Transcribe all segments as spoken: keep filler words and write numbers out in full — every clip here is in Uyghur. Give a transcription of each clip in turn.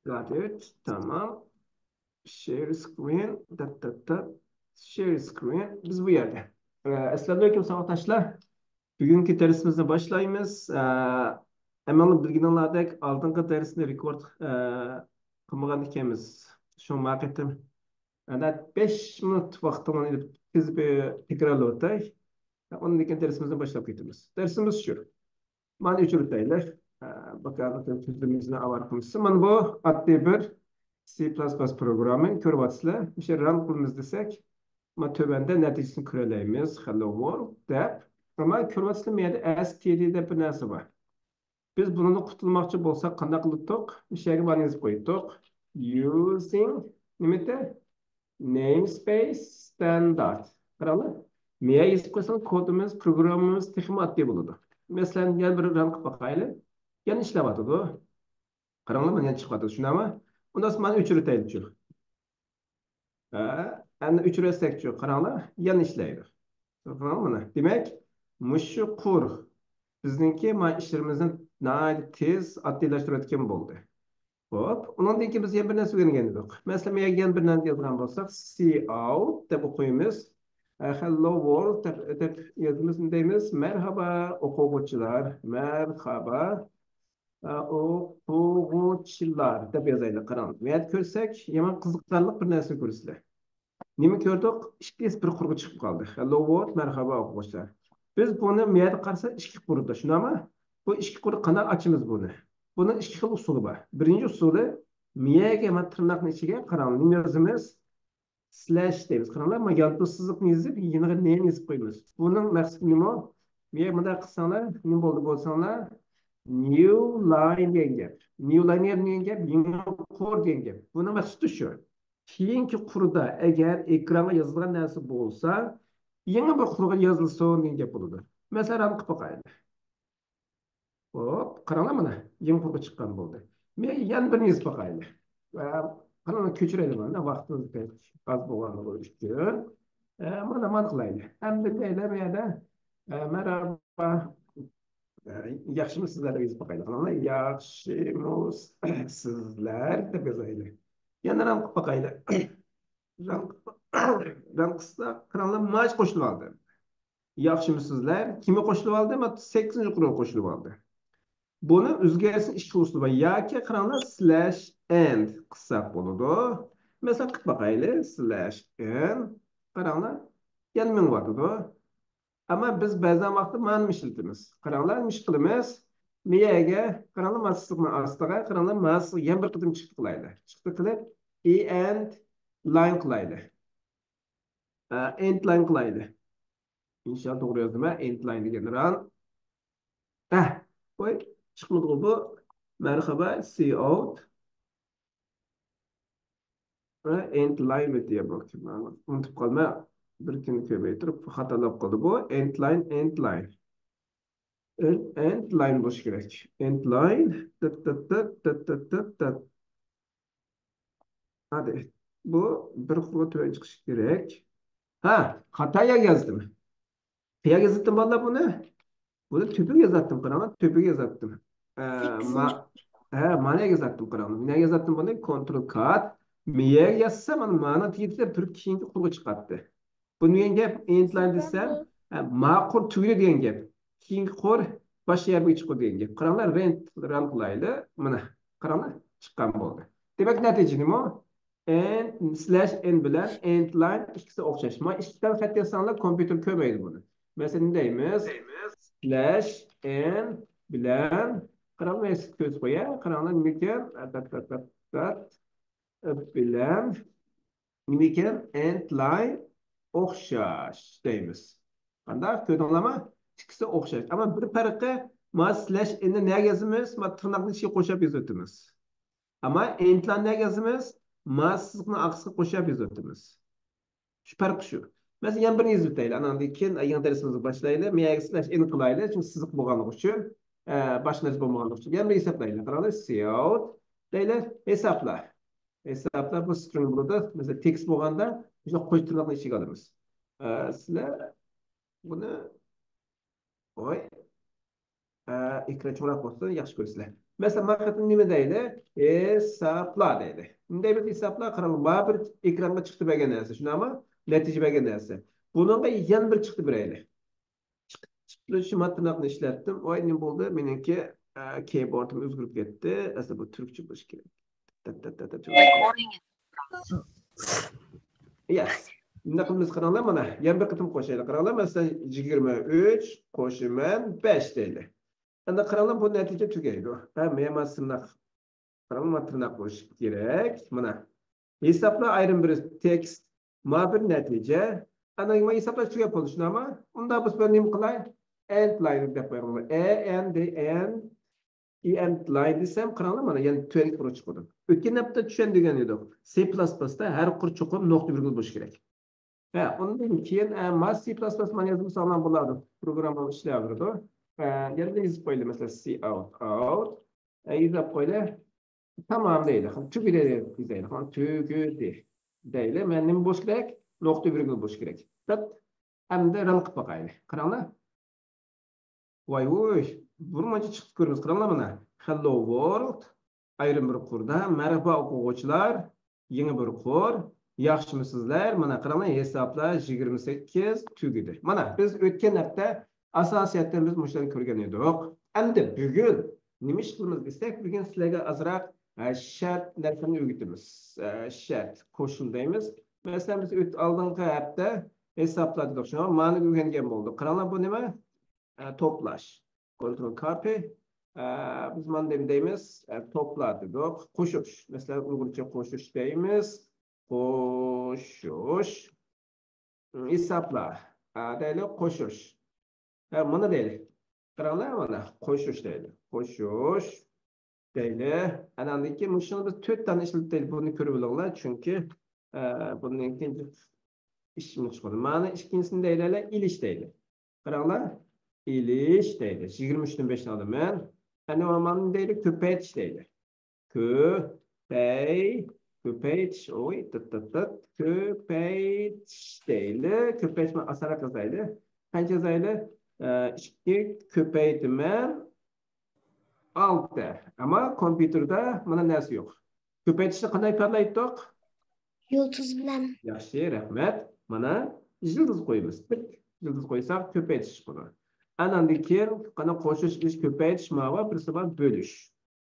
Got it. تمام. Share screen. Dat, dat, dat. Share screen. بىز بۇ يەردە. ئە، ئەسسالامۇئەلەيكۇم، ساۋاقداشلار. بۈگۈنكى دەرسىمىزنى باشلايمىز. ئە، ھەممىڭلار بىلگىنىڭلاردەك، ئالدىنقى دەرسنى رېكورد، ئە، قىلمىغان ئىكەنمىز. شۇڭا ما قېتىم ئەنە بەش مىنۇت ۋاقتىڭلارنى ئېلىپ، تېز بىر تەكرارلىۋېتەي. ئۇندىن كېيىن دەرسىمىزنى باشلاپ كېتىمىز. دەرسىمىز شۇ. مانا ئۆچۈرۈۋېتەيلى. ئە، باكارنىڭ كۆزىمىزنى ئاۋارە قىلمىسۇن. مانا بۇ ئاددىي بىر سى پىلاس پىلاس پروگرامما كۆرۈۋاتىسىلەر. مۇشۇ ران قىلىمىز دېسەك، مانا تۆۋەندە نەتىجىسىنى كۆرەلەيمىز. Hello World دەپ. ئەمما كۆرۈۋاتىسىلەر، مۇ يەردە ئەس تى دى دەپ بىر نەرسە بار. بىز بۇنىڭدىن قۇتۇلماقچى بولساق قانداق قىلاتتۇق؟ مۇشۇ يەرگە مانى يېزىپ قوياتتۇق. Using نېمە دە؟ Namespace standard. قاراڭلار. مۇ يەرگە يېزىپ قويساڭ كودىمىز، پروگراممىمىز تېخىمۇ ئاددىي بولىدۇ. مەسىلەن، يەنە بىر ران قىلىپ باقايلى. يەنە ئىشلەۋاتىدۇ. قاراڭلار، مانا يەنە چىقىۋاتىدۇ. شۇنداقمۇ؟ ئۇنداق مانا ئۆچۈرۈۋېتەيلىچۇ. ھە، ئەمدى ئۆچۈرۈۋەتسەكچۇ، قاراڭلار، يەنە ئىشلەيدۇ. قاراڭلار مانا. دېمەك، مۇشۇ قۇر بىزنىڭكى مانا ئىشلىرىمىزنى ناھايىتى تېز ئاددىيلاشتۇرۇۋەتكەن بولدى. خوپ، ئۇنىڭدىن كېيىن بىز يەنە بىر نەرسە ئۆگەنگەن ئىدۇق. مەسىلەن، مەن يەنە بىر نەرسە يازغان بولساق، cout دەپ ئوقۇيمىز. ئە، Hello World دەپ، دەپ يازىمىز، نېمە دەيمىز؟ مەرھابا، ئوقۇغۇچىلار. مەرھابا. ئە، ئوقۇغۇچىلار دەپ يازايلى، قاراڭ. بۇ يەردە كۆرسەك، يامان قىزىقارلىق بىر نەرسىنى كۆرىسىلەر. نېمە كۆردۇق؟ ئىككىسى بىر قۇرغا چىقىپ قالدى. Hello World، مەرھابا ئوقۇغۇچىلار. بىز بۇنى مۇ يەردە قارىساق ئىككى قۇردا، شۇنداقمۇ؟ بۇ ئىككى قۇرنى قانداق ئاچىمىز بۇنى؟ بۇنىڭ ئىككى خىل ئۇسۇلى بار. بىرىنچى ئۇسۇلى، مۇ يەرگە مانا تىرناقنىڭ ئىچىگە قاراڭ، نېمە يازىمىز؟ سلاش دەيمىز. قاراڭلار، مانا يانتۇ سىزىقنى يېزىپ، يېنىغا نېمە يېزىپ قويىمىز. بۇنىڭ مەقسىتى نېمە؟ مۇ يەرگە مۇنداق قىلساڭلار، نېمە بولدى بولساڭلار، new line دېگەن گەپ. New line دېگەن گەپ، يېڭى قۇر دېگەن گەپ. بۇنىڭ مەقسىتى شۇ. كېيىنكى قۇردا ئەگەر ئېكرانغا يازىدىغان نەرسە بولسا، يېڭى بىر قۇرغا يېزىلسۇن دېگەن گەپ بولىدۇ. مەسىلەن، ران قىلىپ باقايلى. خوپ، قاراڭلار مانا، يېڭى قۇرغا چىققان بولدى. مەن يەنە بىرنى يېزىپ باقايلى. ۋە قاراڭلار، كۆچۈرەيلى مانا، ۋاقتىمىز بەك ئاز بولغانلىقى ئۈچۈن. ئە، مانا، مانا قىلايلى. ئەمدى دەيلى، بۇ يەردە، ئە، مەرھابا. ئە، ياخشىمۇ سىزلەر دەپ يېزىپ باقايلى. قاراڭلار، ياخشىمۇ سىزلەر دەپ يازايلى. يەنە ران قىلىپ باقايلى. ران قىلىپ، ران قىلسا، قاراڭلار، ماچ قوشۇلۇۋالدى. ياخشىمۇسىزلەر؟ كىمگە قوشۇلۇۋالدى؟ مانا سەككىزىنچى قۇرغا قوشۇلۇۋالدى. بۇنى ئۆزگەرتىشنىڭ ئىككى خىل ئۇسۇلى بار. ياكى قاراڭلار، سلاش ئېند قىلساق بولىدۇ. مەسىلەن، قىلىپ باقايلى. سلاش ئېند. قاراڭلار، يەنە مېڭىۋاتىدۇ. ئەمما بىز بەزەن ۋاقىتتا مانىمۇ ئىشلىتىمىز. قاراڭلار، نېمە ئىش قىلىمىز؟ مۇ يەرگە، قاراڭلار، مانا سىزىقنىڭ ئاستىغا، قاراڭلار، مانا سىزىق يەنە بىر قېتىم چىقتى قىلايلى. چىقتى قىلىپ، ئېند لاين قىلايلى. ئە، ئېند لاين قىلايلى. ئىنشاللا توغرا يازدىمەن. ئېند لاين دېگەن ران. ھە، ۋاي، چىقمىدىغۇ بۇ. مەرھابا، سىئاۋۇت. ھە، ئېند لاين مىتى يا بۇ؟ ئۇنتۇپ قالما. بىر كۈننى كۆرمەي تۇرۇپ خاتالاپ قالدى بۇ. ئېند لاين، ئېند لاين. ئېند، ئېند لاين بولۇشى كېرەك. ئېند لاين. تىت، تىت، تىت، تىت، تىت، تىت، تىت. ھادى. بۇ بىر قۇرغا تۆۋەن چىقىشى كېرەك. ھە، خاتا يەرگە يازدىم. قەيەرگە يازاتتىم بالىلار بۇنى؟ بۇنى تۆپىگە يازاتتىم، قاراڭلار، تۆپىگە يازاتتىم. ئە، ما-، ھە، مانا يەرگە يازاتتىم، قاراڭلار. نەگە يازاتتىم بۇنى؟ كونترول كات. مەيەرگە يازسام، مانا، مانا تېگىدە بىر كېيىنكى قۇرغا چىقاتتى. بۇ نېمە دېگەن گەپ؟ ئېند لاين دېسەم، ھە، ما قۇر تۈگىدى دېگەن گەپ. كېيىنكى قۇر باشقا يەرگە چىقىدۇ دېگەن گەپ. قاراڭلار، ران، ران قىلايلى. مانا، قاراڭلار، چىققان بولدى. دېمەك، نەتىجە نېمە؟ ئېند، سلاش ئېن بىلەن ئېند لاين ئىككىسى ئوخشاش. مانا ئىككى تال خەت يازساڭلار، كومپيۇتېر كۆرمەيدۇ بۇنى. مەسىلەن، دەيمىز، سلاش ئېن بىلەن، قاراڭلار، كۆز قويە، قاراڭلار، نېمىكەن؟ دات، دات، دات، دات، بىلەن، نېمىكەن؟ ئېند لاين ئوخشاش دەيمىز. قانداق؟ كۆردۈڭلارمۇ؟ ئىككىسى ئوخشاش. ئەمما بىر پەرقى، ما سلاش ئېننى نەگە يازىمىز؟ ما تىرناقنى ئىچىگە قوشۇپ يېزىۋېتىمىز. ئەمما ئېند لاين نەگە يازىمىز؟ ما سىزىقنى ئارقىسىغا قوشۇپ يېزىۋېتىمىز. شۇ پەرقى شۇ. مەسىلەن، يەنە بىرنى يېزىۋېتەيلى. ئاناندىن كېيىن يېڭى دەرسىمىزنى باشلايلى. مەيەرگە سلاش ئېن قىلايلى. چۈنكى سىزىق بولغانلىقى ئۈچۈن، ئە، باشقا نەرسە بولمىغانلىقى ئۈچۈن. يەنە بىر ھېسابلايلى. قاراڭلار، سىئاۋۇت دەيلى. ھېسابلا. ھېسابلا بۇ سترىڭ بولىدۇ. مەسىلەن، تېكىست بولغاندا، مۇشۇنداق قوش تىرناقنى ئىچىگە ئالىمىز. ئە، سىلەر بۇنى، ۋاي، ئە، ئېكران چوڭراق بولسۇن، ياخشى كۆرىسىلەر. مەسىلەن، ما قېتىم نېمە دەيلى؟ ھېسابلا دەيلى. نېمە دەيمىز؟ ھېسابلا، قاراڭ، ما بىر ئېكرانغا چىقتى بەرگەن نەرسە، شۇنداقمۇ؟ نەتىجە بەرگەن نەرسە. بۇنىڭغا يەنە بىر چىقتى بېرەيلى. چىقتى، شۇ ما تىرناقنى ئىشلەتتىم. ۋاي، نېمە بولدى؟ مېنىڭكى، ئە، كېيبوردۇم ئۆزگىرىپ كەتتى. ئەسلى بۇ تۈركچە بولۇشى كېرەك. تەت، تەت، تەت، تەت، تۈركچە. يەس. بۇنداق قىلىمىز، قاراڭلار، مانا، يەنە بىر قېتىم قوشايلى. قاراڭلار، مەسىلەن، يىگىرمە ئۈچ قوشىمەن بەش دەيلى. ئەمدى قاراڭلار، بۇ نەتىجە تۈگەيدۇ. ھە، مېما سىناق. قاراڭلار، تىرناق بولۇشى كېرەك. مانا، ھېسابلا ئايرىم بىر تېكىست، ما بىر نەتىجە. ئانا، ما ھېسابلاش تۈگەپ بولدى، شۇنداقمۇ؟ ئۇندا بولسا نېمە قىلاي؟ ئېند لاين دەپ قويايلى. ئە، ئېن، دى، ئېن، ئى، ئېند لاين دېسەم، قاراڭلار، مانا، يەنە تۆۋەنكى قۇرۇق چىقىدۇ. ئۆتكەن ھەپتە چۈشەندۈرگەن ئىدۇق. سى پىلاس پىلاستا ھەر قۇر چوقۇم نۇقتا ۋىرگۇل بولۇشى كېرەك. ھە، ئۇندىن كېيىن، ئە، ما سى پىلاس پىلاس مانا يازمىساڭلار بولىدۇ. پروگرامما ئىشلەۋېرىدۇ. ئە، يەنە يېزىپ قويىلى، مەسىلەن، سى ئاۋت، ئاۋت. ئە، يېزىپ قويىلى. تامام دەيلى. تۈگىدى دەيلى. تۈگىدى دەيلى. مەن نېمە بولۇش كېرەك؟ نۇقتا ۋىرگۇل بولۇش كېرەك. دەپ، ئەمدى ران قىلىپ باقايلى. قاراڭلار. ۋاي ۋۇي، بىر مۇنچە چىقىپ كۆرىمىز. قاراڭلار مانا. Hello World. ئايرىم بىر قۇردا. مەرھابا ئوقۇغۇچىلار. يېڭى بىر قۇر. ياخشىمۇسىزلەر؟ مانا قاراڭلار، ھېسابلاش يىگىرمە سەككىز تۈگىدى. مانا بىز ئۆتكەن ھەپتە ئاساسىيەتتە بىز مۇشۇلارنى كۆرگەن ئىدۇق. ئەمدى بۈگۈن نېمە ئىش قىلىمىز دېسەك، بۈگۈن سىلەرگە ئازراق، ئە، شەرت نەرسىنى ئۆگىتىمىز. ئە، شەرت، قوشۇن دەيمىز. مەسىلەن، بىز ئۆت-، ئالدىنقى ھەپتە ھېسابلا دېدۇق، شۇڭا مانى ئۆگەنگەن بولدۇق. قاراڭلار، بۇ نېمە؟ ئە، توپلاش. كونترول كاپى. ئە، بىز مانا نېمە دەيمىز؟ ئە، توپلا دېدۇق. قوشۇش. مەسىلەن، ئۇيغۇرچە قوشۇش دەيمىز. قوشۇش. ھېسابلا. ئە، دەيلى، قوشۇش. ھە، مانا دەيلى. قاراڭلار، مانا، قوشۇش دەيلى. قوشۇش دەيلى. ئاندىن كېيىن مۇشۇنى بىز تۆت دانە ئىشلىتەيلى. بۇنى كۆرۈپ ئېلىڭلار، چۈنكى، ئە، بۇنىڭ كېيىن ئىشىمىز چىقىدۇ. مانا ئىككىنچىسىنى دەيلى، ئېلىش دەيلى. قاراڭلار، ئېلىش دەيلى. يىگىرمە ئۈچتىن بەشنى ئالىمەن. ئەنە مانا دەيلى، كۆپەيتىش دەيلى. كۆپەي، كۆپەيتىش، ئوي، تىت، تىت، تىت، كۆپەيتىش دەيلى. كۆپەيتىش مانا ئاسانراق يازايلى. قانچە يازايلى؟ ئە، ئىككى كۆپەيتىمەن ئالتە. ئەمما كومپيۇتېردا مانا نەرسە يوق. كۆپەيتىشنى قانداق ئىپادىلەيتتۇق؟ يۇلتۇز بىلەن. ياخشى، رەھمەت. مانا يىلتىز قويىمىز. بىر يىلتىز قويساق كۆپەيتىش چىقىدۇ. ئاندىن كېيىن قانا قوشۇش، ئېلىش، كۆپەيتىش، ماۋۇ بىرسى بار، بۆلۈش.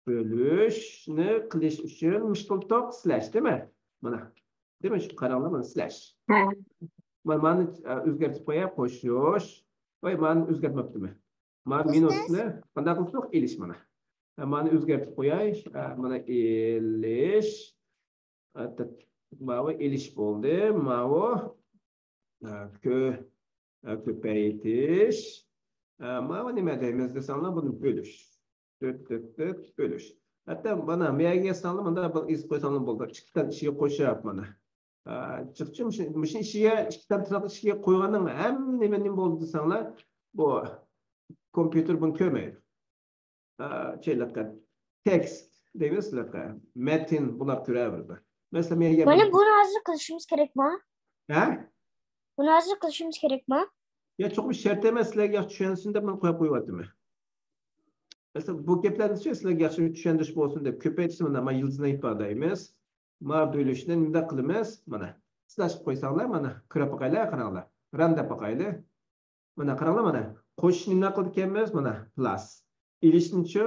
بۆلۈشنى قىلىش ئۈچۈن مۇشۇ قىلدۇق، سلاش، دېمە. مانا. دېمە، شۇ قاراڭلار، مانا سلاش. ھە. مانا، مانا، ئە، ئۆزگەرتىپ قوياي، قوشۇش. ۋاي، مانا ئۆزگەرتمەپتىمەن. مانا مىنۇسنى قانداق قىلدۇق؟ ئېلىش مانا. ھە، مانا ئۆزگەرتىپ قوياي. ھە، مانا ئېلىش. ھە، تىت-، ماۋۇ ئېلىش بولدى. ماۋۇ، ھە، كۆ-، ھە، كۆپەيتىش. ھە، ماۋۇ نېمە دەيمىز دېسەڭلار، بۇنى بۆلۈش. تۆت، تۆت، تۆت، بۆلۈش. ھەتتا مانا مەيەگە يازساڭلار، مانا بىر يېزىپ قويساڭلار بولدى. ئىككى تال ئىچىگە قوشۇپ مانا. ئا، جىقچى مۇشۇ، مۇشۇ ئىچىگە، ئىككى تال تىرناق ئىچىگە قويغاننىڭ ھەممە نېمە، نېمە بولدى دېسەڭلار، بۇ كومپيۇتېر بۇنى كۆرمەيدۇ. ئا، شەيلىققا تېكىست دەيمىز سىلەرگە. مەتن بۇلار كۆرەۋېرىدۇ. مەسىلەن، مەن يەنە مانا بۇنى ھازىر قىلىشىمىز كېرەكمۇ؟ ھە؟ بۇنى ھازىر قىلىشىمىز كېرەكمۇ؟ يا، چوقۇم شەرت ئەمەس، سىلەرگە ياخشى چۈشەنسۇن دەپ مەن قويۇپ قويۇۋاتىمەن. مەسىلەن، بۇ گەپلەرنى شۇ سىلەرگە ياخشى چۈشەندۈرۈش بولسۇن دەپ كۆپەيتىشنى مانا ما يىلتىزنى ئىپادىلەيمىز. ما بۆلۈشنى نېمىنداق قىلىمىز؟ مانا، سىلەر ئېچىپ قويساڭلار، مانا، كۆرۈپ باقايلى، قاراڭلار. ران دەپ باقايلى. مانا، قاراڭلار، مانا. قوشۇشنى نېمىنداق قىلىدىكەنمىز؟ مانا، پلاس. ئېلىشنىچۇ؟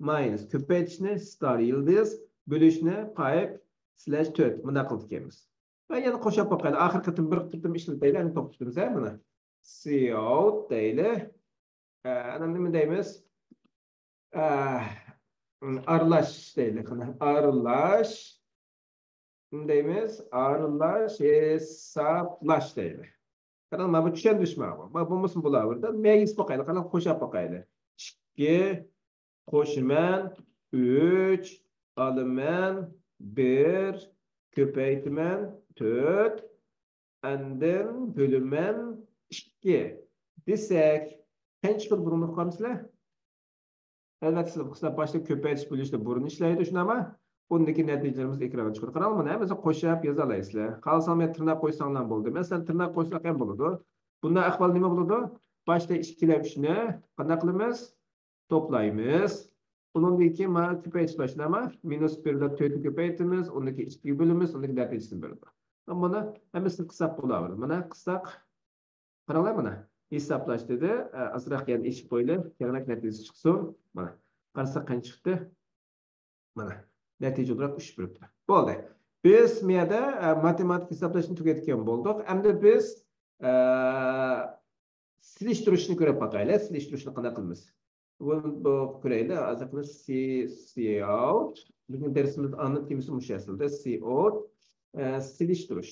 ماينۇس. كۆپەيتىشنى ستار يىلدىز، بۆلۈشنى پايپ سلاش تۆت. مۇنداق قىلىدىكەنمىز. ۋە يەنە قوشۇپ باقايلى. ئاخىرقى قېتىم بىر قېتىم ئىشلىتەيلى، ئەنە توختىتىمىز، ھە، مانا. سىئاۋت دەيلى. ئە، ئەنە نېمە دەيمىز؟ ئە، ئارىلاش دەيلى. قانا، ئارىلاش. نېمە دەيمىز؟ ئارىلاش، ھېسابلاش دەيلى. قاراڭ، مانا بۇ چۈشەندۈرۈش مانا بۇ. مانا بولمىسىمۇ بولاۋېرىدۇ. مەيگىز باقايلى، قاراڭ، قوشاپ باقايلى. ئىككى، قوشىمەن، ئۈچ، ئالىمەن، بىر، كۆپەيتىمەن، تۆت، ئاندىن بۆلىمەن، ئىككى دېسەك، قانچە خىل بۇرۇنلۇق قالمىسىلەر؟ ئەلۋەتتە، سىلەر، سىلەر باشتا كۆپەيتىش، بۆلۈشنى بۇرۇن ئىشلەيدۇ، شۇنداقمۇ؟ ئۇندىكى نەتىجىلىرىمىز ئېكرانغا چىقىدۇ. قاراڭ، مانا ھەممىسىنى قوشاپ يازالايسىلەر. خالىساڭ مەن تىرناق قويساڭلار بولدى. مەسىلەن، تىرناق قويساق ھەم بولىدۇ. بۇنداق ئەھۋال نېمە بولىدۇ؟ باشتا ئىككىلەر ئۈچنى قانداق قىلىمىز؟ توپلايمىز. ئۇنىڭدىن كېيىن مانا كۆپەيتىش باشلايمىز. مىنۇس بىر بىلەن تۆتنى كۆپەيتىمىز، ئۇنىڭدىن كېيىن ئىككىگە بۆلىمىز، ئۇنىڭدىن كېيىن نەتىجىسىنى بېرىدۇ. مانا ھەممىسىنى قىلساق بولاۋېرىدۇ. مانا قىلساق، قاراڭلار مانا. ھېسابلاش دېدى. ئە، ئازراق يەنە ئېچىپ قويىلى. كەڭرەك نەتىجىسى چىقسۇن. مانا. قارىساق قانچە چىقتى؟ مانا. نەتىجە ئولاراق ئۈچ بېرىپتۇ. بولدى. بىز مۇ يەردە، ئە، ماتېماتىكا ھېسابلاشنى تۈگەتكەن بولدۇق. ئەمدى بىز، ئە، سېلىشتۇرۇشنى كۆرۈپ باقايلى. سېلىشتۇرۇشنى قانداق قىلىمىز؟ بۇ، بۇ كۆرەيلى. ھازىرقى سى، سىئاۋت. بىزنىڭ دەرسىمىز ئانا تېمىسى مۇشۇ ئەسلىدە. سىئاۋت، ئە، سېلىشتۇرۇش.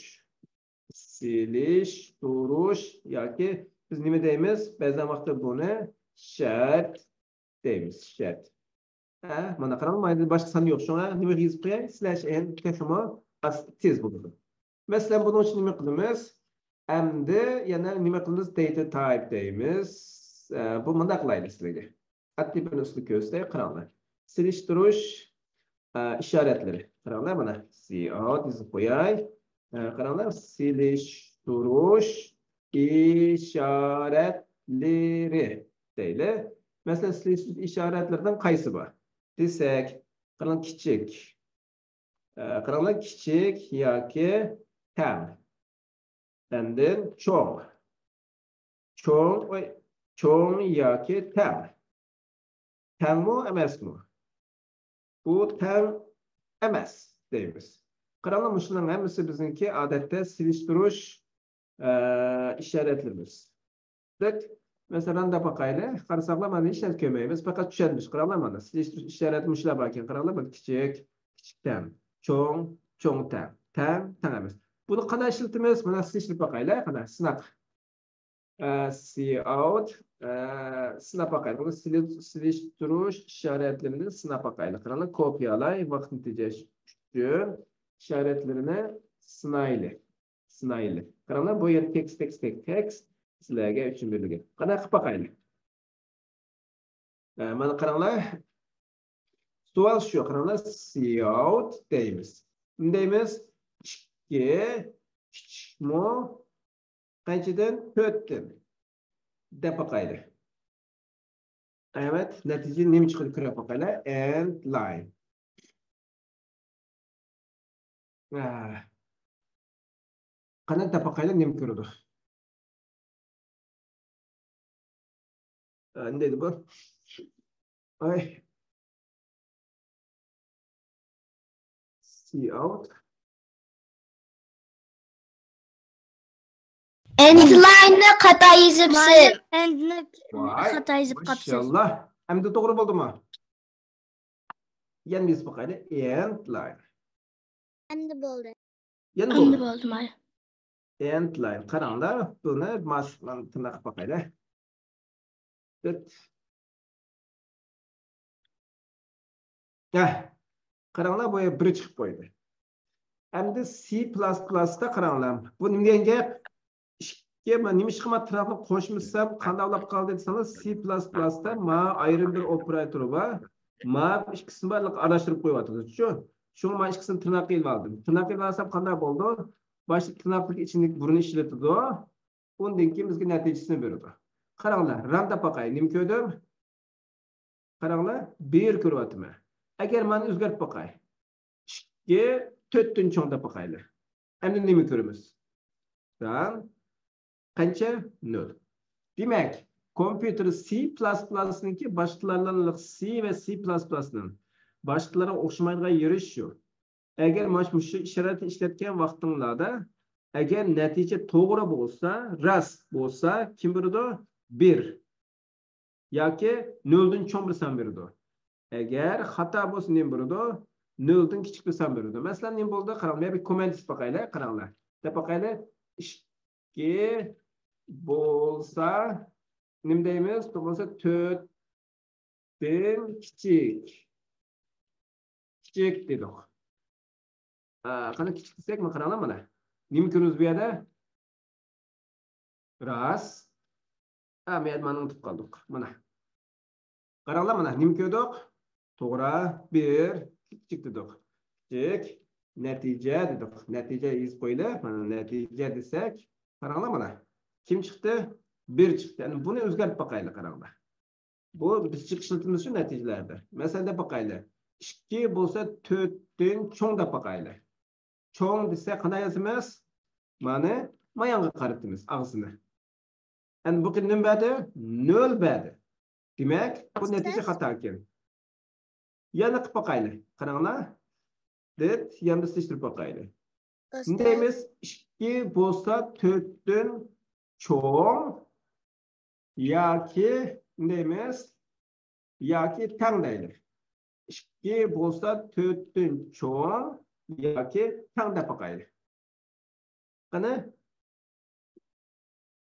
سېلىشتۇرۇش ياكى بىز نېمە دەيمىز؟ بەزى ۋاقىتتا بۇنى شەرت دەيمىز، شەرت. ھە، مانا قاراڭ، مانا باشقا سان يوق، شۇڭا نېمە يېزىپ قوياي؟ سىلەش ئېن تېخىمۇ ئاس-، تېز بولىدۇ. مەسىلەن، بۇنىڭ ئۈچۈن نېمە قىلىمىز؟ ئەمدى يەنە نېمە قىلىمىز؟ داتا تايپ دەيمىز. ئە، بۇ مۇنداق قىلايلى سىلەرگە. ئاددىي بىر ئۇسۇل كۆرسىتەي، قاراڭلار. سېلىشتۇرۇش، ئە، ئىشارەتلىرى. قاراڭلار، مانا، سىئاۋت يېزىپ قوياي. ئە، قاراڭلار، سېلىشتۇرۇش ئىشارەتلىرى دەيلى. مەسىلەن، سېلىشتۇرۇش ئىشارەتلىرىدىن قايسى بار؟ دېسەك، قاراڭ، كىچىك. ئە، قاراڭلار، كىچىك ياكى تەڭ. ئاندىن چوڭ. چوڭ، ئوي، چوڭ ياكى تەڭ. تەڭمۇ، ئەمەسمۇ؟ بۇ تەڭ ئەمەس دەيمىز. قاراڭلار، مۇشۇنىڭ ھەممىسى بىزنىڭكى ئادەتتە سېلىشتۇرۇش، ئە، ئىشارەتلىرىمىز. دەك، مەسىلەن، دەپ باقايلى. قارىساقلا، مانا ھېچ نەرسە كۆرمەيمىز. پەقەت چۈشەنمىش. قاراڭلار، مانا سېلىشتۇرۇش ئىشارەتى مۇشۇلار باركەن. قاراڭلار، مانا كىچىك، كىچىك تەڭ. چوڭ، چوڭ تەڭ. تەڭ، تەڭ ئەمەس. بۇنى قانداق ئىشلىتىمىز؟ مانا سېلىشتۇرۇپ باقايلى. قانداق؟ سىناق. ئە، سىئاۋت، ئە، سىناپ باقايلى. بۇنى سېلىش-، سېلىشتۇرۇش ئىشارەتلىرىنى سىناپ باقايلى. قاراڭلار، كوپىيالاي، ۋاقىتنى تېجەش ئۈچۈن ئىشارەتلىرىنى سىنايلى. سىنايلى. قاراڭلار، بۇ يەر تېكىست، تېكىست، تېكىست، تېكىست. سىلەرگە ئۈچۈن بېرىلگەن. قانداق قىلىپ باقايلى؟ ئە، مانا قاراڭلار. سوئال شۇ، قاراڭلار، سىئاۋت دەيمىز. نېمە دەيمىز؟ ئىككى كىچىكمۇ؟ قانچىدىن؟ تۆتتىن. دەپ باقايلى. ئەمەت، نەتىجە نېمە چىقىدۇ كۆرۈپ باقايلى. ئېند لاين. ئە. قانداق دەپ باقايلى، نېمە كۆرىدۇ؟ ئە، نېمە دەيدۇ بۇ؟ ئاي. سىئاۋت. ئېند لايننى خاتا يېزىپسىز. مۇئەللىم، ئېندنى ۋاي، خاتا يېزىپ قاپسىز. ماشاللا. ئەمدى توغرا بولدىمۇ؟ يەنە يېزىپ باقايلى. ئېند لاين. ئەمدى بولدى. يەنە ئەمدى بولدى. بولدى، ماي. ئېند لاين. قاراڭلار، بۇنى ماس-، مانا تىرناق قىلىپ باقايلى. دۆت. ھە، قاراڭلار، بۇ يەر بىر چىقىپ قويدى. ئەمدى سى پىلاس پىلاستا قاراڭلار. بۇ نېمە دېگەن گەپ؟ ئىككى، مانا نېمە ئىشقا ما تىرناقنى قوشمىسام، قانداق بولۇپ قالدى دېسەڭلار، سى پىلاس پىلاستا ما ئايرىم بىر ئوپېراتورى بار. ما ئىككىسىنى بارلىققا ئارىلاشتۇرۇپ قويۇۋاتىدۇ، شۇ. شۇڭا ما ئىككىسىنى تىرناققا ئېلىۋالدىم. تىرناققا ئېلىۋالسام قانداق بولىدۇ؟ باشتا تىرناقتىكى ئىچىدىكى بۇرۇنى ئىشلىتىدۇ. ئۇندىن كېيىن بىزگە نەتىجىسىنى بېرىدۇ. قاراڭلار، رام دەپ باقاي، نېمە كۆردۈم؟ قاراڭلار، بىر كۆرۈۋاتىمەن. ئەگەر مانا ئۆزگەرتىپ باقاي. ئىككى، تۆتتىن چوڭ دەپ باقايلى. ئەمدى نېمە كۆرىمىز؟ سان قانچە؟ نۆل. دېمەك، كومپيۇتېر سى پىلاس پىلاسنىڭكى باشقىلارلىق سى ۋە سى پىلاس پىلاسنىڭ باشقىلارغا ئوخشىمايدىغان يېرى شۇ. ئەگەر مانا مۇشۇ ئىشارەتنى ئىشلەتكەن ۋاقتىڭلاردا، ئەگەر نەتىجە توغرا بولسا، راست بولسا، كىم بېرىدۇ؟ بىر. ياكى نۆلدىن چوڭ بىر سان بېرىدۇ. ئەگەر خاتا بولسا نېمە بېرىدۇ؟ نۆلدىن كىچىك بىر سان بېرىدۇ. مەسىلەن، نېمە بولدى؟ قاراڭ، مەن بىر كوممېنت يېزىپ باقايلى، قاراڭلار. دەپ باقايلى. ئىككى بولسا نېمە دەيمىز؟ بولمىسا تۆتتىن كىچىك. كىچىك دېدۇق. ئا، قانداق كىچىك دېسەك، مانا قاراڭلار مانا. نېمە كۆرىمىز بۇ يەردە؟ راست. ئا، مەن مانا ئۇنتۇپ قالدۇق. مانا. قاراڭلار مانا، نېمە كۆردۇق؟ توغرا، بىر، كىچىك دېدۇق. كىچىك، نەتىجە دېدۇق. نەتىجە يېزىپ قويىلى. مانا نەتىجە دېسەك، قاراڭلار مانا. كىم چىقتى؟ بىر چىقتى. يەنى بۇنى ئۆزگەرتىپ باقايلى، قاراڭلار. بۇ بىز جىق ئىشلىتىمىز شۇ نەتىجىلەردە. مەسىلەن، دەپ باقايلى. ئىككى بولسا تۆتتىن چوڭ دەپ باقايلى. چوڭ دېسە قانداق يازىمىز؟ مانا مايانغا قارىتىمىز ئاغزىنى. ئەمدى بۇ نېمە بەردى؟ نۆل بەردى. دېمەك، بۇ نەتىجە خاتا ئىكەن. يەنە قىلىپ باقايلى. قاراڭلار. دەپ يەنە سېلىشتۇرۇپ باقايلى. ئۇستاز. دەيمىز، ئىككى بولسا تۆتتىن چوڭ ياكى دەيمىز، ياكى تەڭ دەيلى. ئىككى بولسا تۆتتىن چوڭ ياكى تەڭ دەپ باقايلى. قېنى،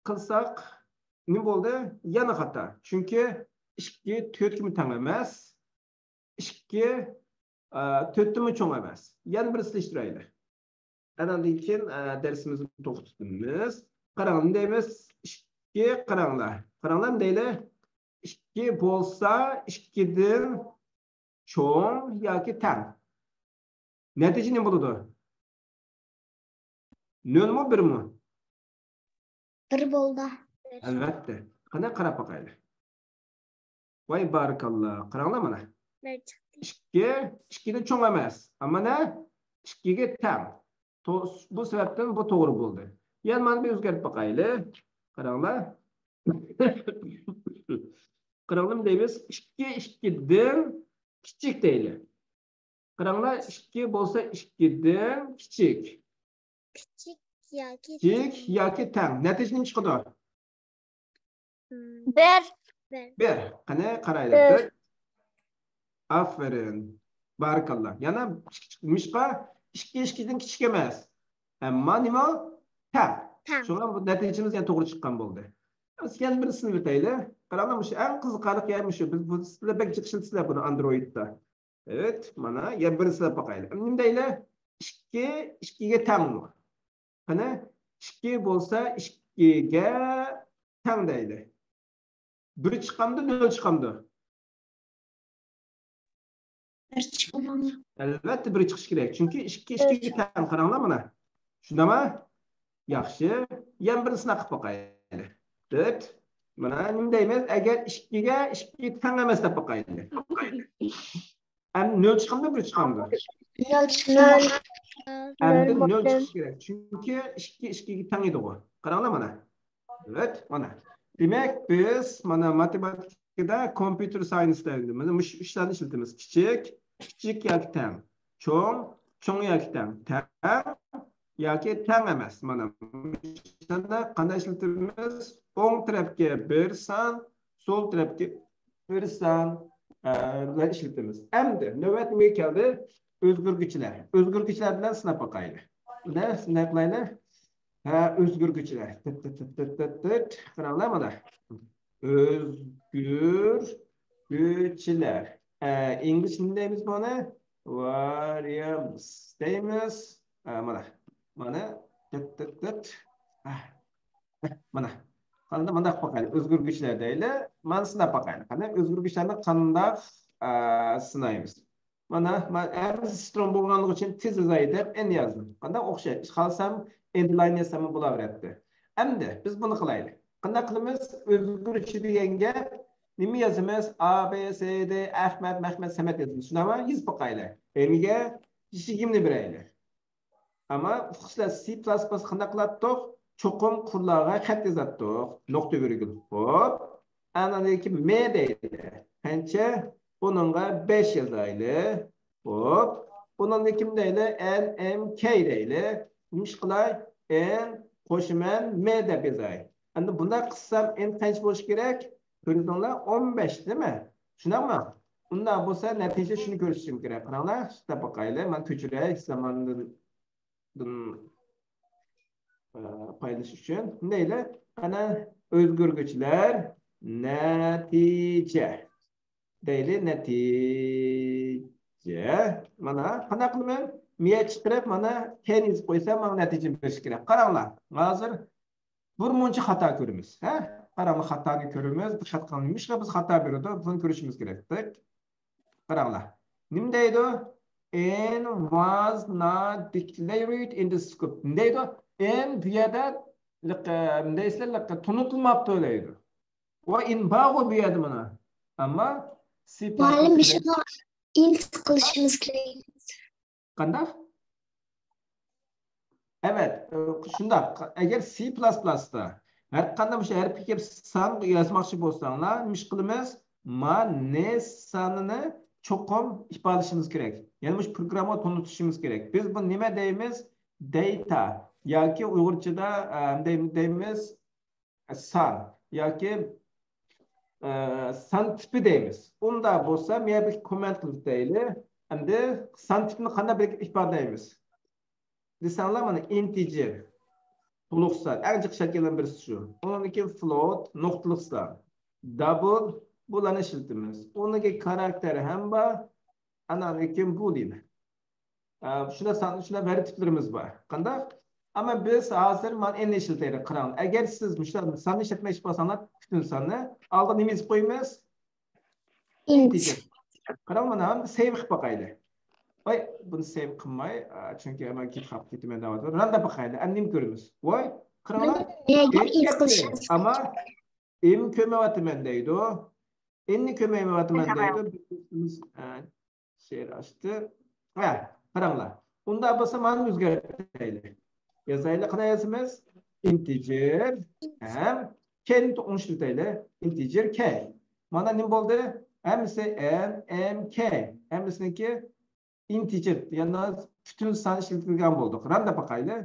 قىلساق نېمە بولدى؟ يەنە خاتا. چۈنكى ئىككى تۆتكىمۇ تەڭ ئەمەس. ئىككى، ئە، تۆتتىنمۇ چوڭ ئەمەس. يەنە بىر سېلىشتۇرايلى. ئاناندىن كېيىن، ئە، دەرسىمىزنى توختىتىمىز. قاراڭ، نېمە دەيمىز؟ ئىككى، قاراڭلار. قاراڭلار، نېمە دەيلى؟ ئىككى بولسا ئىككىدىن چوڭ ياكى تەڭ. نەتىجە نېمە بولىدۇ؟ نۆلمۇ، بىرمۇ؟ بىر بولدى. ئەلۋەتتە. قېنى، قاراپ باقايلى. ۋاي، بارىكاللا. قاراڭلار مانا. بىر چىقتى. ئىككى، ئىككىدىن چوڭ ئەمەس. ئەمما نە؟ ئىككىگە تەڭ. تو-، بۇ سەۋەبتىن بۇ توغرا بولدى. يەنە مانا بىر ئۆزگەرتىپ باقايلى. قاراڭلار. قاراڭلار، نېمە دەيمىز؟ ئىككى ئىككىدىن كىچىك دەيلى. قاراڭلار، ئىككى بولسا ئىككىدىن كىچىك. كىچىك ياكى كىچىك تەڭ. ياكى تەڭ. نەتىجە نېمە چىقىدۇ؟ بىر. بىر. قېنى، قارايلى. بىر. بىر. ئافېرىن. بارىكاللا. يەنە نېمىشقا؟ ئىككى ئىككىدىن كىچىك ئەمەس. ئەمما نېمە؟ تەڭ. تەڭ. شۇڭا بۇ نەتىجىمىز يەنە توغرا چىققان بولدى. يەنە بىرنى سىنىۋېتەيلى. قاراڭلار، مۇشۇ ئەڭ قىزىقارلىق يەر مۇشۇ. بىز بۇ، سىلەر بەك جىق ئىشلىتىسىلەر بۇنى ئاندرويدتا. ئەۋەت، مانا، يەنە بىرنى سىناپ باقايلى. نېمە دەيلى؟ ئىككى ئىككىگە تەڭمۇ؟ قېنى، ئىككى بولسا ئىككىگە تەڭ دەيلى. بىر چىقامدۇ، نۆل چىقامدۇ؟ بىر چىقىدۇ. ئەلۋەتتە، بىر چىقىشى كېرەك. چۈنكى ئىككى ئىككىگە تەڭ، قاراڭلار مانا. شۇنداقمۇ؟ ياخشى. يەنە بىرنى سىناق قىلىپ باقايلى. دەت. مانا نېمە دەيمىز؟ ئەگەر ئىككىگە ئىككى تەڭ ئەمەس دەپ باقايلى. ئەمدى نۆل چىقامدۇ، بىر چىقامدۇ؟ نۆل چىقىدۇ. ئەمدى نۆل چىقىشى كېرەك. چۈنكى ئىككى ئىككىگە تەڭ ئىدىغۇ. قاراڭلار مانا. ئەۋەت، مانا. دېمەك، بىز مانا ماتېماتىكىدا كومپيۇتېر ساينستا ئەمدى مانا مۇشۇ ئۈچلەرنى ئىشلىتىمىز. كىچىك، كىچىك ياكى تەڭ. چوڭ، چوڭ ياكى تەڭ. تەڭ ياكى تەڭ ئەمەس. مانا مۇشۇندا قانداق ئىشلىتىمىز؟ ئوڭ تەرەپكە بىر سان، سول تەرەپكە بىر سان، ئە، بىلەن ئىشلىتىمىز. ئەمدى نۆۋەت نېمىگە كەلدى؟ ئۆزگەرگۈچلەر. ئۆزگەرگۈچلەر بىلەن سىناپ باقايلى. بىلەن سىناپ باقايلى. ھە، ئۆزگەرگۈچلەر. تىت، تىت، تىت، تىت، تىت، تىت. قاراڭلار مانا. ئۆزگەرگۈچلەر. ئە، ئىنگلىزچە نېمە دەيمىز بۇنى؟ ۋارىيانس دەيمىز. ئە، مانا. مانا. تىت، تىت، تىت. ئە، ئە، مانا. قانداق، مانداق باقايلى. ئۆزگەرگۈچلەر دەيلى. مانا سىناپ باقايلى. قانداق ئۆزگەرگۈچلەرنى قانداق، ئە، سىنايمىز؟ مانا، مەن ھەممىسى سترونگ بولغانلىقى ئۈچۈن تېز يازاي دەپ ئېن يازدىم. قانداق ئوخشاش؟ خالىسام ئېندلاين يازساممۇ بولاۋېرەتتى. ئەمدى بىز بۇنى قىلايلى. قانداق قىلىمىز؟ ئۆزگىرىشى دېگەن گەپ نېمە يازىمىز؟ ئا، بى، سى، دى، ئەخمەت، مەخمەت، سەمەت يازىمىز. شۇنداقمۇ؟ يېزىپ باقايلى. ئېنىگە يېشىگىمنى بېرەيلى. ئەمما ئۇقۇسىلەر سى پىلاس پىلاس قانداق قىلاتتۇق؟ چوقۇم قۇرلارغا خەت يازاتتۇق. نۇقتا ۋىرگۇل. خوپ. ئانىڭدىن كېيىن مې دەيلى. قانچە؟ بۇنىڭغا بەش يازايلى. خوپ. بۇنىڭدىن كېيىن دەيلى؟ ئېن ئېم كەي دەيلى. نېمە ئىش قىلاي؟ ئېن قوشىمەن مې دەپ يازاي. ئەمدى بۇنداق قىلسام ئېن قانچە بولۇشى كېرەك؟ كۆردۈڭلار؟ ئون بەش دېمە. شۇنداقمۇ؟ ئۇنداق بولسا نەتىجە شۇنى كۆرسىتىشىم كېرەك. قاراڭلار، سىزلەر باقايلى. مەن كۆچۈرەي زاماندىن، دىن، ئە، پايدىلىنىش ئۈچۈن. دەيلى، قانا ئۆزگەرگۈچلەر نەتىجە. دەيلى، نەتىجە. مانا، قانداق قىلىمەن؟ مىيە چىقىرىپ، مانا، كەينى يېزىپ قويسام، مانا نەتىجە بېرىشى كېرەك. قاراڭلار، ھازىر بىر مۇنچە خاتا كۆرىمىز. ھە؟ قاراڭلار، خاتانى كۆرىمىز. دىققەت قىلىڭ. نېمىشقا بىز خاتا بېرىدۇ؟ بۇنى كۆرۈشىمىز كېرەك. دەك. قاراڭلار. نېمە دەيدۇ؟ N was not declared in the script. نېمە دەيدۇ؟ N بۇ يەردە لىق-، نېمە دەيسىلەر؟ لىق-، تونۇتۇلماپتۇ دەيدۇ. ۋە N بارغۇ بۇ يەردە مانا. ئەمما سى مۇئەللىم، بىز شۇڭا ئىنت قىلىشىمىز كېرەك. قانداق؟ ئەۋەت، شۇنداق. ئەگەر سى پلەس پلەستا ھەر قانداق مۇشۇ ھەرپكە كېلىپ سان يازماقچى بولساڭلار، نېمە ئىش قىلىمىز؟ ما نې سانىنى چوقۇم ئىپادىلىشىمىز كېرەك. يەنى مۇشۇ پروگراممىغا تونۇتۇشىمىز كېرەك. بىز بۇنى نېمە دەيمىز؟ دەيتا ياكى ئۇيغۇرچىدا ئە، دەيمىز سان ياكى ئە، سان تىپى دەيمىز. ئۇنداق بولسا، مەن بىر كوممېنت قىلىپ ئۆتەيلى. ئەمدى سان تىپىنى قانداق بىر ئىپادىلەيمىز؟ دېسەڭلار، مانا ئىنتىجېر، تولۇق سان، ئەڭ جىق شەكىلدىن بىرسى شۇ. ئۇنىڭدىن كېيىن فلوت، نۇقتىلىق سان، دابل، بۇلارنى ئىشلىتىمىز. ئۇنىڭدىن كېيىن خاراكتېر ھەم بار، ئانان كېيىن بۇلىن. ئە، شۇنداق سان، شۇنداق ۋەرى تىپلىرىمىز بار. قانداق؟ ئەمما بىز ھازىر مانا ئېننى ئىشلىتەيلى، قاراڭ. ئەگەر سىز مۇشۇنداق ساننى ئىشلەتمەكچى بولساڭلار، پۈتۈن ساننى ئالدىغا نېمە يېزىپ قويىمىز؟ ئىنت. قاراڭ، مانا سەيۋ قىلىپ باقايلى. ۋاي، بۇنى سەيۋ قىلماي، ئە، چۈنكى مەن كېتىپ قاپتۇ، كېتىمەن دەۋاتىدۇ. ران دەپ باقايلى. ئەمدى نېمە كۆرىمىز؟ ۋاي، قاراڭلار. ئەمما ئىم كۆرمەيۋاتىمەن دەيدۇ. ئېننى كۆرمەيۋاتىمەن دەيدۇ. بىز، ئە، شېئىر ئاچتى. ھە، قاراڭلار. ئۇنداق بولسا مانا ئۆزگەرتەيلى. يازايلى، قانداق يازىمىز؟ ئىنتىجېر ھەم كېينى ئوڭشىتايلى. ئىنتىجېر كېي. مانا نېمە بولدى؟ ھەممىسى ئېن، ئېم، كېي. ھەممىسىنىڭكى ئىنتىجېر، يەنى پۈتۈن سان ئىشلىتىلگەن بولدى. ران دەپ باقايلى.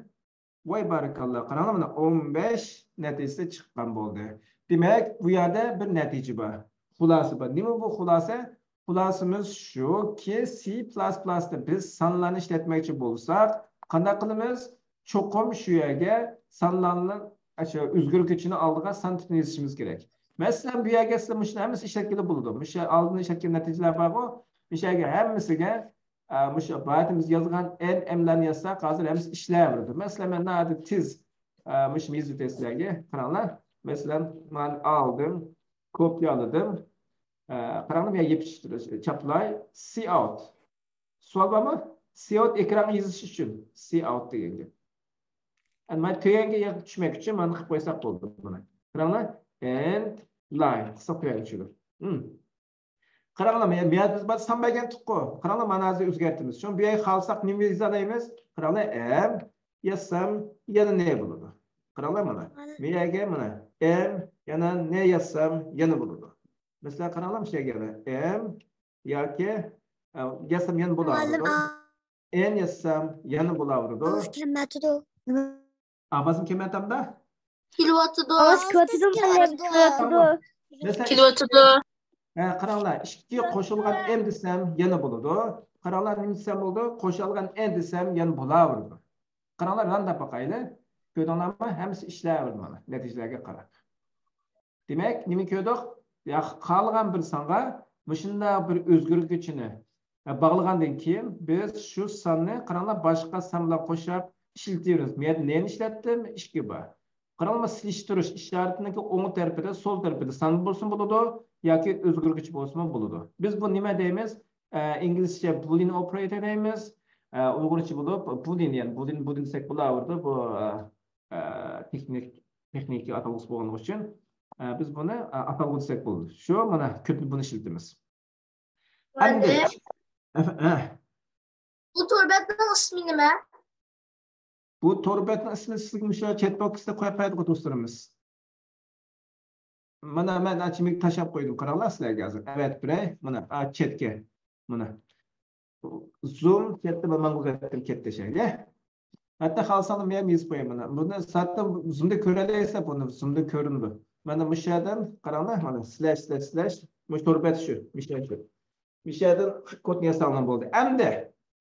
ۋاي بارىكاللا، قاراڭلار، مانا ئون بەش نەتىجىسى چىققان بولدى. دېمەك، بۇ يەردە بىر نەتىجە بار، خۇلاسە بار. نېمە بۇ خۇلاسە؟ خۇلاسىمىز شۇكى، سى پلەس پلەستا بىز سانلارنى ئىشلەتمەكچى بولساق، قانداق قىلىمىز؟ چوقۇم شۇ يەرگە سانلارنى، ئاشۇ ئۆزگەرگۈچىنى ئالدىغا سان تىپىنى يېزىشىمىز كېرەك. مەسىلەن، بۇ يەرگە سىلەر مۇشۇنى ھەممىسى ئىشلەتكىلى بولىدۇ. مۇشۇ ئالدىن ئىشلەتكەن نەتىجىلەر بارغۇ، مۇشۇ يەرگە ھەممىسىگە ئە، مۇشۇ بايىتىمىز يازغان ئېن، ئېملارنى يازساق، ھازىر ھەممىسى ئىشلەۋېرىدۇ. مەسىلەن، مەن ناھايىتى تېز، ئە، مۇشۇ يېزىپ ئۆتەي سىلەرگە. قاراڭلار، مەسىلەن، مەن ئالدىم، كوپىيالىدىم. ئە، قاراڭلار، مەن يېپىشتۇرۇش، چاپلاي، سى ئاۋت. سوئال بارمۇ؟ سى ئاۋت ئېكرانغا يېزىش ئۈچۈن سى ئاۋت دېگەن گەپ. ئەمما تۆۋەنگە يەر چۈشمەك ئۈچۈن مانا قىلىپ قويساق بولدى بۇنى. قاراڭلار، ئېند لاين قىلساق تۆۋەنگە چۈشىدۇ. ھىم. قاراڭلار، مانا بۇ يەردە بىز بار سان بەرگەنتۇققۇ. قاراڭلار، مانا ھازىر ئۆزگەرتىمىز. شۇڭا بۇ يەرگە خالىساق نېمە يېزالايمىز؟ قاراڭلار، ئېم يازسام يەنە نې بولىدۇ. قاراڭلار، مانا بۇ يەرگە مانا ئېم يەنە نې يازسام يەنە بولىدۇ. مەسىلەن، قاراڭلار، مۇشۇ يەرگە يەنە ئېم ياكى ئە، يازسام يەنە بولىدۇ. ئېن يازسام يەنە بولاۋېرىدۇ. ئاۋاز كەممەتىدۇ. ئاۋازمۇ كەممەتەمدۇ؟ كېلىۋاتىدۇ. ئاۋاز كېلىۋاتىدۇ. كېلىۋاتىدۇ. مەسىلەن، كېلىۋاتىدۇ. ھە، قاراڭلار، ئىككى قوشۇلغان ئېن دېسەم يەنە بولىدۇ. قاراڭلار، نېمە دېسەم بولىدۇ؟ قوشۇلغان ئېن دېسەم يەنە بولاۋېرىدۇ. قاراڭلار، ران دەپ باقايلى. كۆردۈڭلارمۇ؟ ھەممىسى ئىشلەۋېرىدۇ مانا، نەتىجىلەرگە قاراپ. دېمەك، نېمە كۆردۇق؟ يا، خالىغان بىر سانغا مۇشۇنداق بىر ئۆزگەرگۈچىنى، ئە، باغلىغاندىن كېيىن، بىز شۇ ساننى، قاراڭلار، باشقا سان بىلەن قوشۇپ ئىشلىتىۋېرىمىز. مەن نېنى ئىشلەتتىم؟ ئىككى بار. قاراڭلار، سېلىشتۇرۇش ئىشارىتىنىڭكى ئوڭ تەرىپىدە، سول تەرىپىدە سان بولسىمۇ بولىدۇ ياكى ئۆزگەرگۈچ بولسىمۇ بولىدۇ. بىز بۇ نېمە دەيمىز؟ ئە، ئىنگلىزچە بولىن ئوپېراتور دەيمىز. ئە، ئۇيغۇرچە بولۇپ بولىن، يەنى بولىن، بولىن دېسەك بولاۋېرىدۇ. بۇ، ئە، ئە، تېخنىك، تېخنىكىي ئاتالغۇسى بولغانلىقى ئۈچۈن، ئە، بىز بۇنى، ئە، ئاتالغۇ دېسەك بولىدۇ. شۇ، مانا، كۆپنى بۇنى ئىشلىتىمىز. ئەمدى، ئە، ئە. بۇ تور بەتنىڭ ئىسمى نېمە؟ بۇ تور بەتنىڭ ئىسمى سىزگە مۇشۇ چەت بوكستا قويۇپ قويدۇق، دوستلىرىمىز. مانا مەن ئاچىمىك تاشلاپ قويدۇم، قاراڭلار سىلەرگە ھازىر. ئەۋەتىپ بېرەي. مانا، ئا، چەتكە. مانا. زۇم چەتتە ماڭغۇزاتتىم كەتتى شەيگە. ھەتتا خالىساڭلار مەن يېزىپ قوياي مانا. بۇنى ساتتا زۇمدا كۆرەلەيسىلەر بۇنى، زۇمدا كۆرۈنىدۇ. مانا مۇشۇ يەردىن قاراڭلار، مانا سىلەش، سىلەش، سىلەش. مۇشۇ تور بەت شۇ، مۇشۇ يەر شۇ. مۇشۇ يەردىن كودنى ياساڭلار بولدى. ئەمدى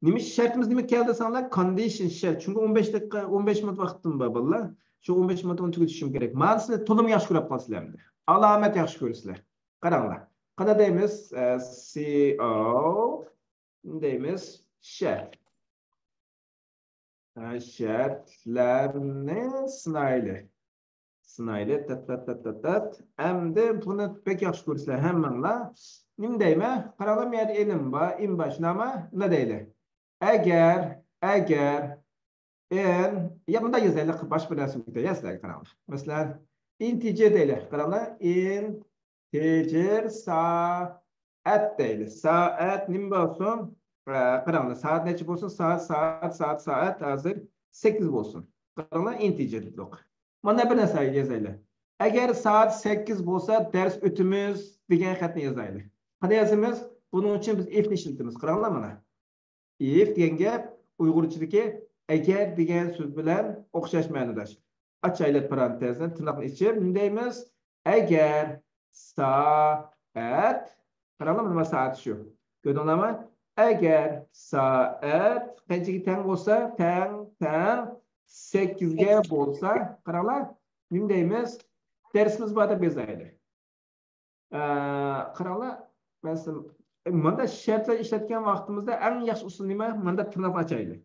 نېمە شەرتىمىز نېمە كەلدى دېسەڭلار، كوندىشن شەرت. چۈنكى ئون بەش دەقىقە، ئون بەش مىنۇت ۋاقتىم بار، بالىلار. شۇ ئون بەش مىنۇتنى تۈگىتىشىم كېرەك. مانىسىنى تولىمۇ ياخشى كۆرۈپ قالىسىلەر ئەمدى. ئالامەت ياخشى كۆرىسىلەر. قاراڭلار. قانداق دەيمىز؟ ئە، سى ئو دەيمىز. شەرت. ئە، شەرتلەرنى سىنايلى. سىنايلى. تەت، تەت، تەت، تەت، تەت. ئەمدى بۇنى بەك ياخشى كۆرىسىلەر ھەممىڭلار. نېمە دەيمەن؟ قاراڭلار، بۇ يەردە ئېلىم بار، ئىم بار، شۇنداقمۇ؟ نېمە دەيلى؟ ئەگەر، ئەگەر، ئېن، يا مۇنداق يازايلى، باشقا بىر نەرسە يازاي سىلەرگە، قاراڭلار. مەسىلەن، ئىنتىجېر دەيلى. قاراڭلار، ئىن، تېجىر سائەت دەيلى. سائەت نېمە بولسۇن؟ ئە، قاراڭلار، سائەت نەچچە بولسۇن؟ سائەت، سائەت، سائەت، سائەت ھازىر سەككىز بولسۇن. قاراڭلار، ئىنتېجىر دېدۇق. مانا بىر نەرسە يازايلى. ئەگەر سائەت سەككىز بولسا، دەرس ئۆتىمىز دېگەن خەتنى يازايلى. قانداق يازىمىز؟ بۇنىڭ ئۈچۈن بىز ئىفنى ئىشلىتىمىز. قاراڭلار مانا. ئىف دېگەن گەپ ئۇيغۇرچىدىكى ئەگەر دېگەن سۆز بىلەن ئوخشاش مەنىداش. ئاچايلى پارانتېزنى، تىرناقنى ئېچىپ، نېمە دەيمىز؟ ئەگەر سائەت، قاراڭلار، مانا سائەت شۇ. كۆردۈڭلارمۇ؟ ئەگەر سائەت قانچىگە تەڭ بولسا، تەڭ، تەڭ، سەككىزگە بولسا، قاراڭلار، نېمە دەيمىز؟ دەرسىمىز بار دەپ يازايلى. ئە، قاراڭلار، مەسىلەن، مۇنداق شەرتلەر ئىشلەتكەن ۋاقتىمىزدا ئەڭ ياخشى ئۇسۇل نېمە؟ مۇنداق تىرناق ئاچايلى.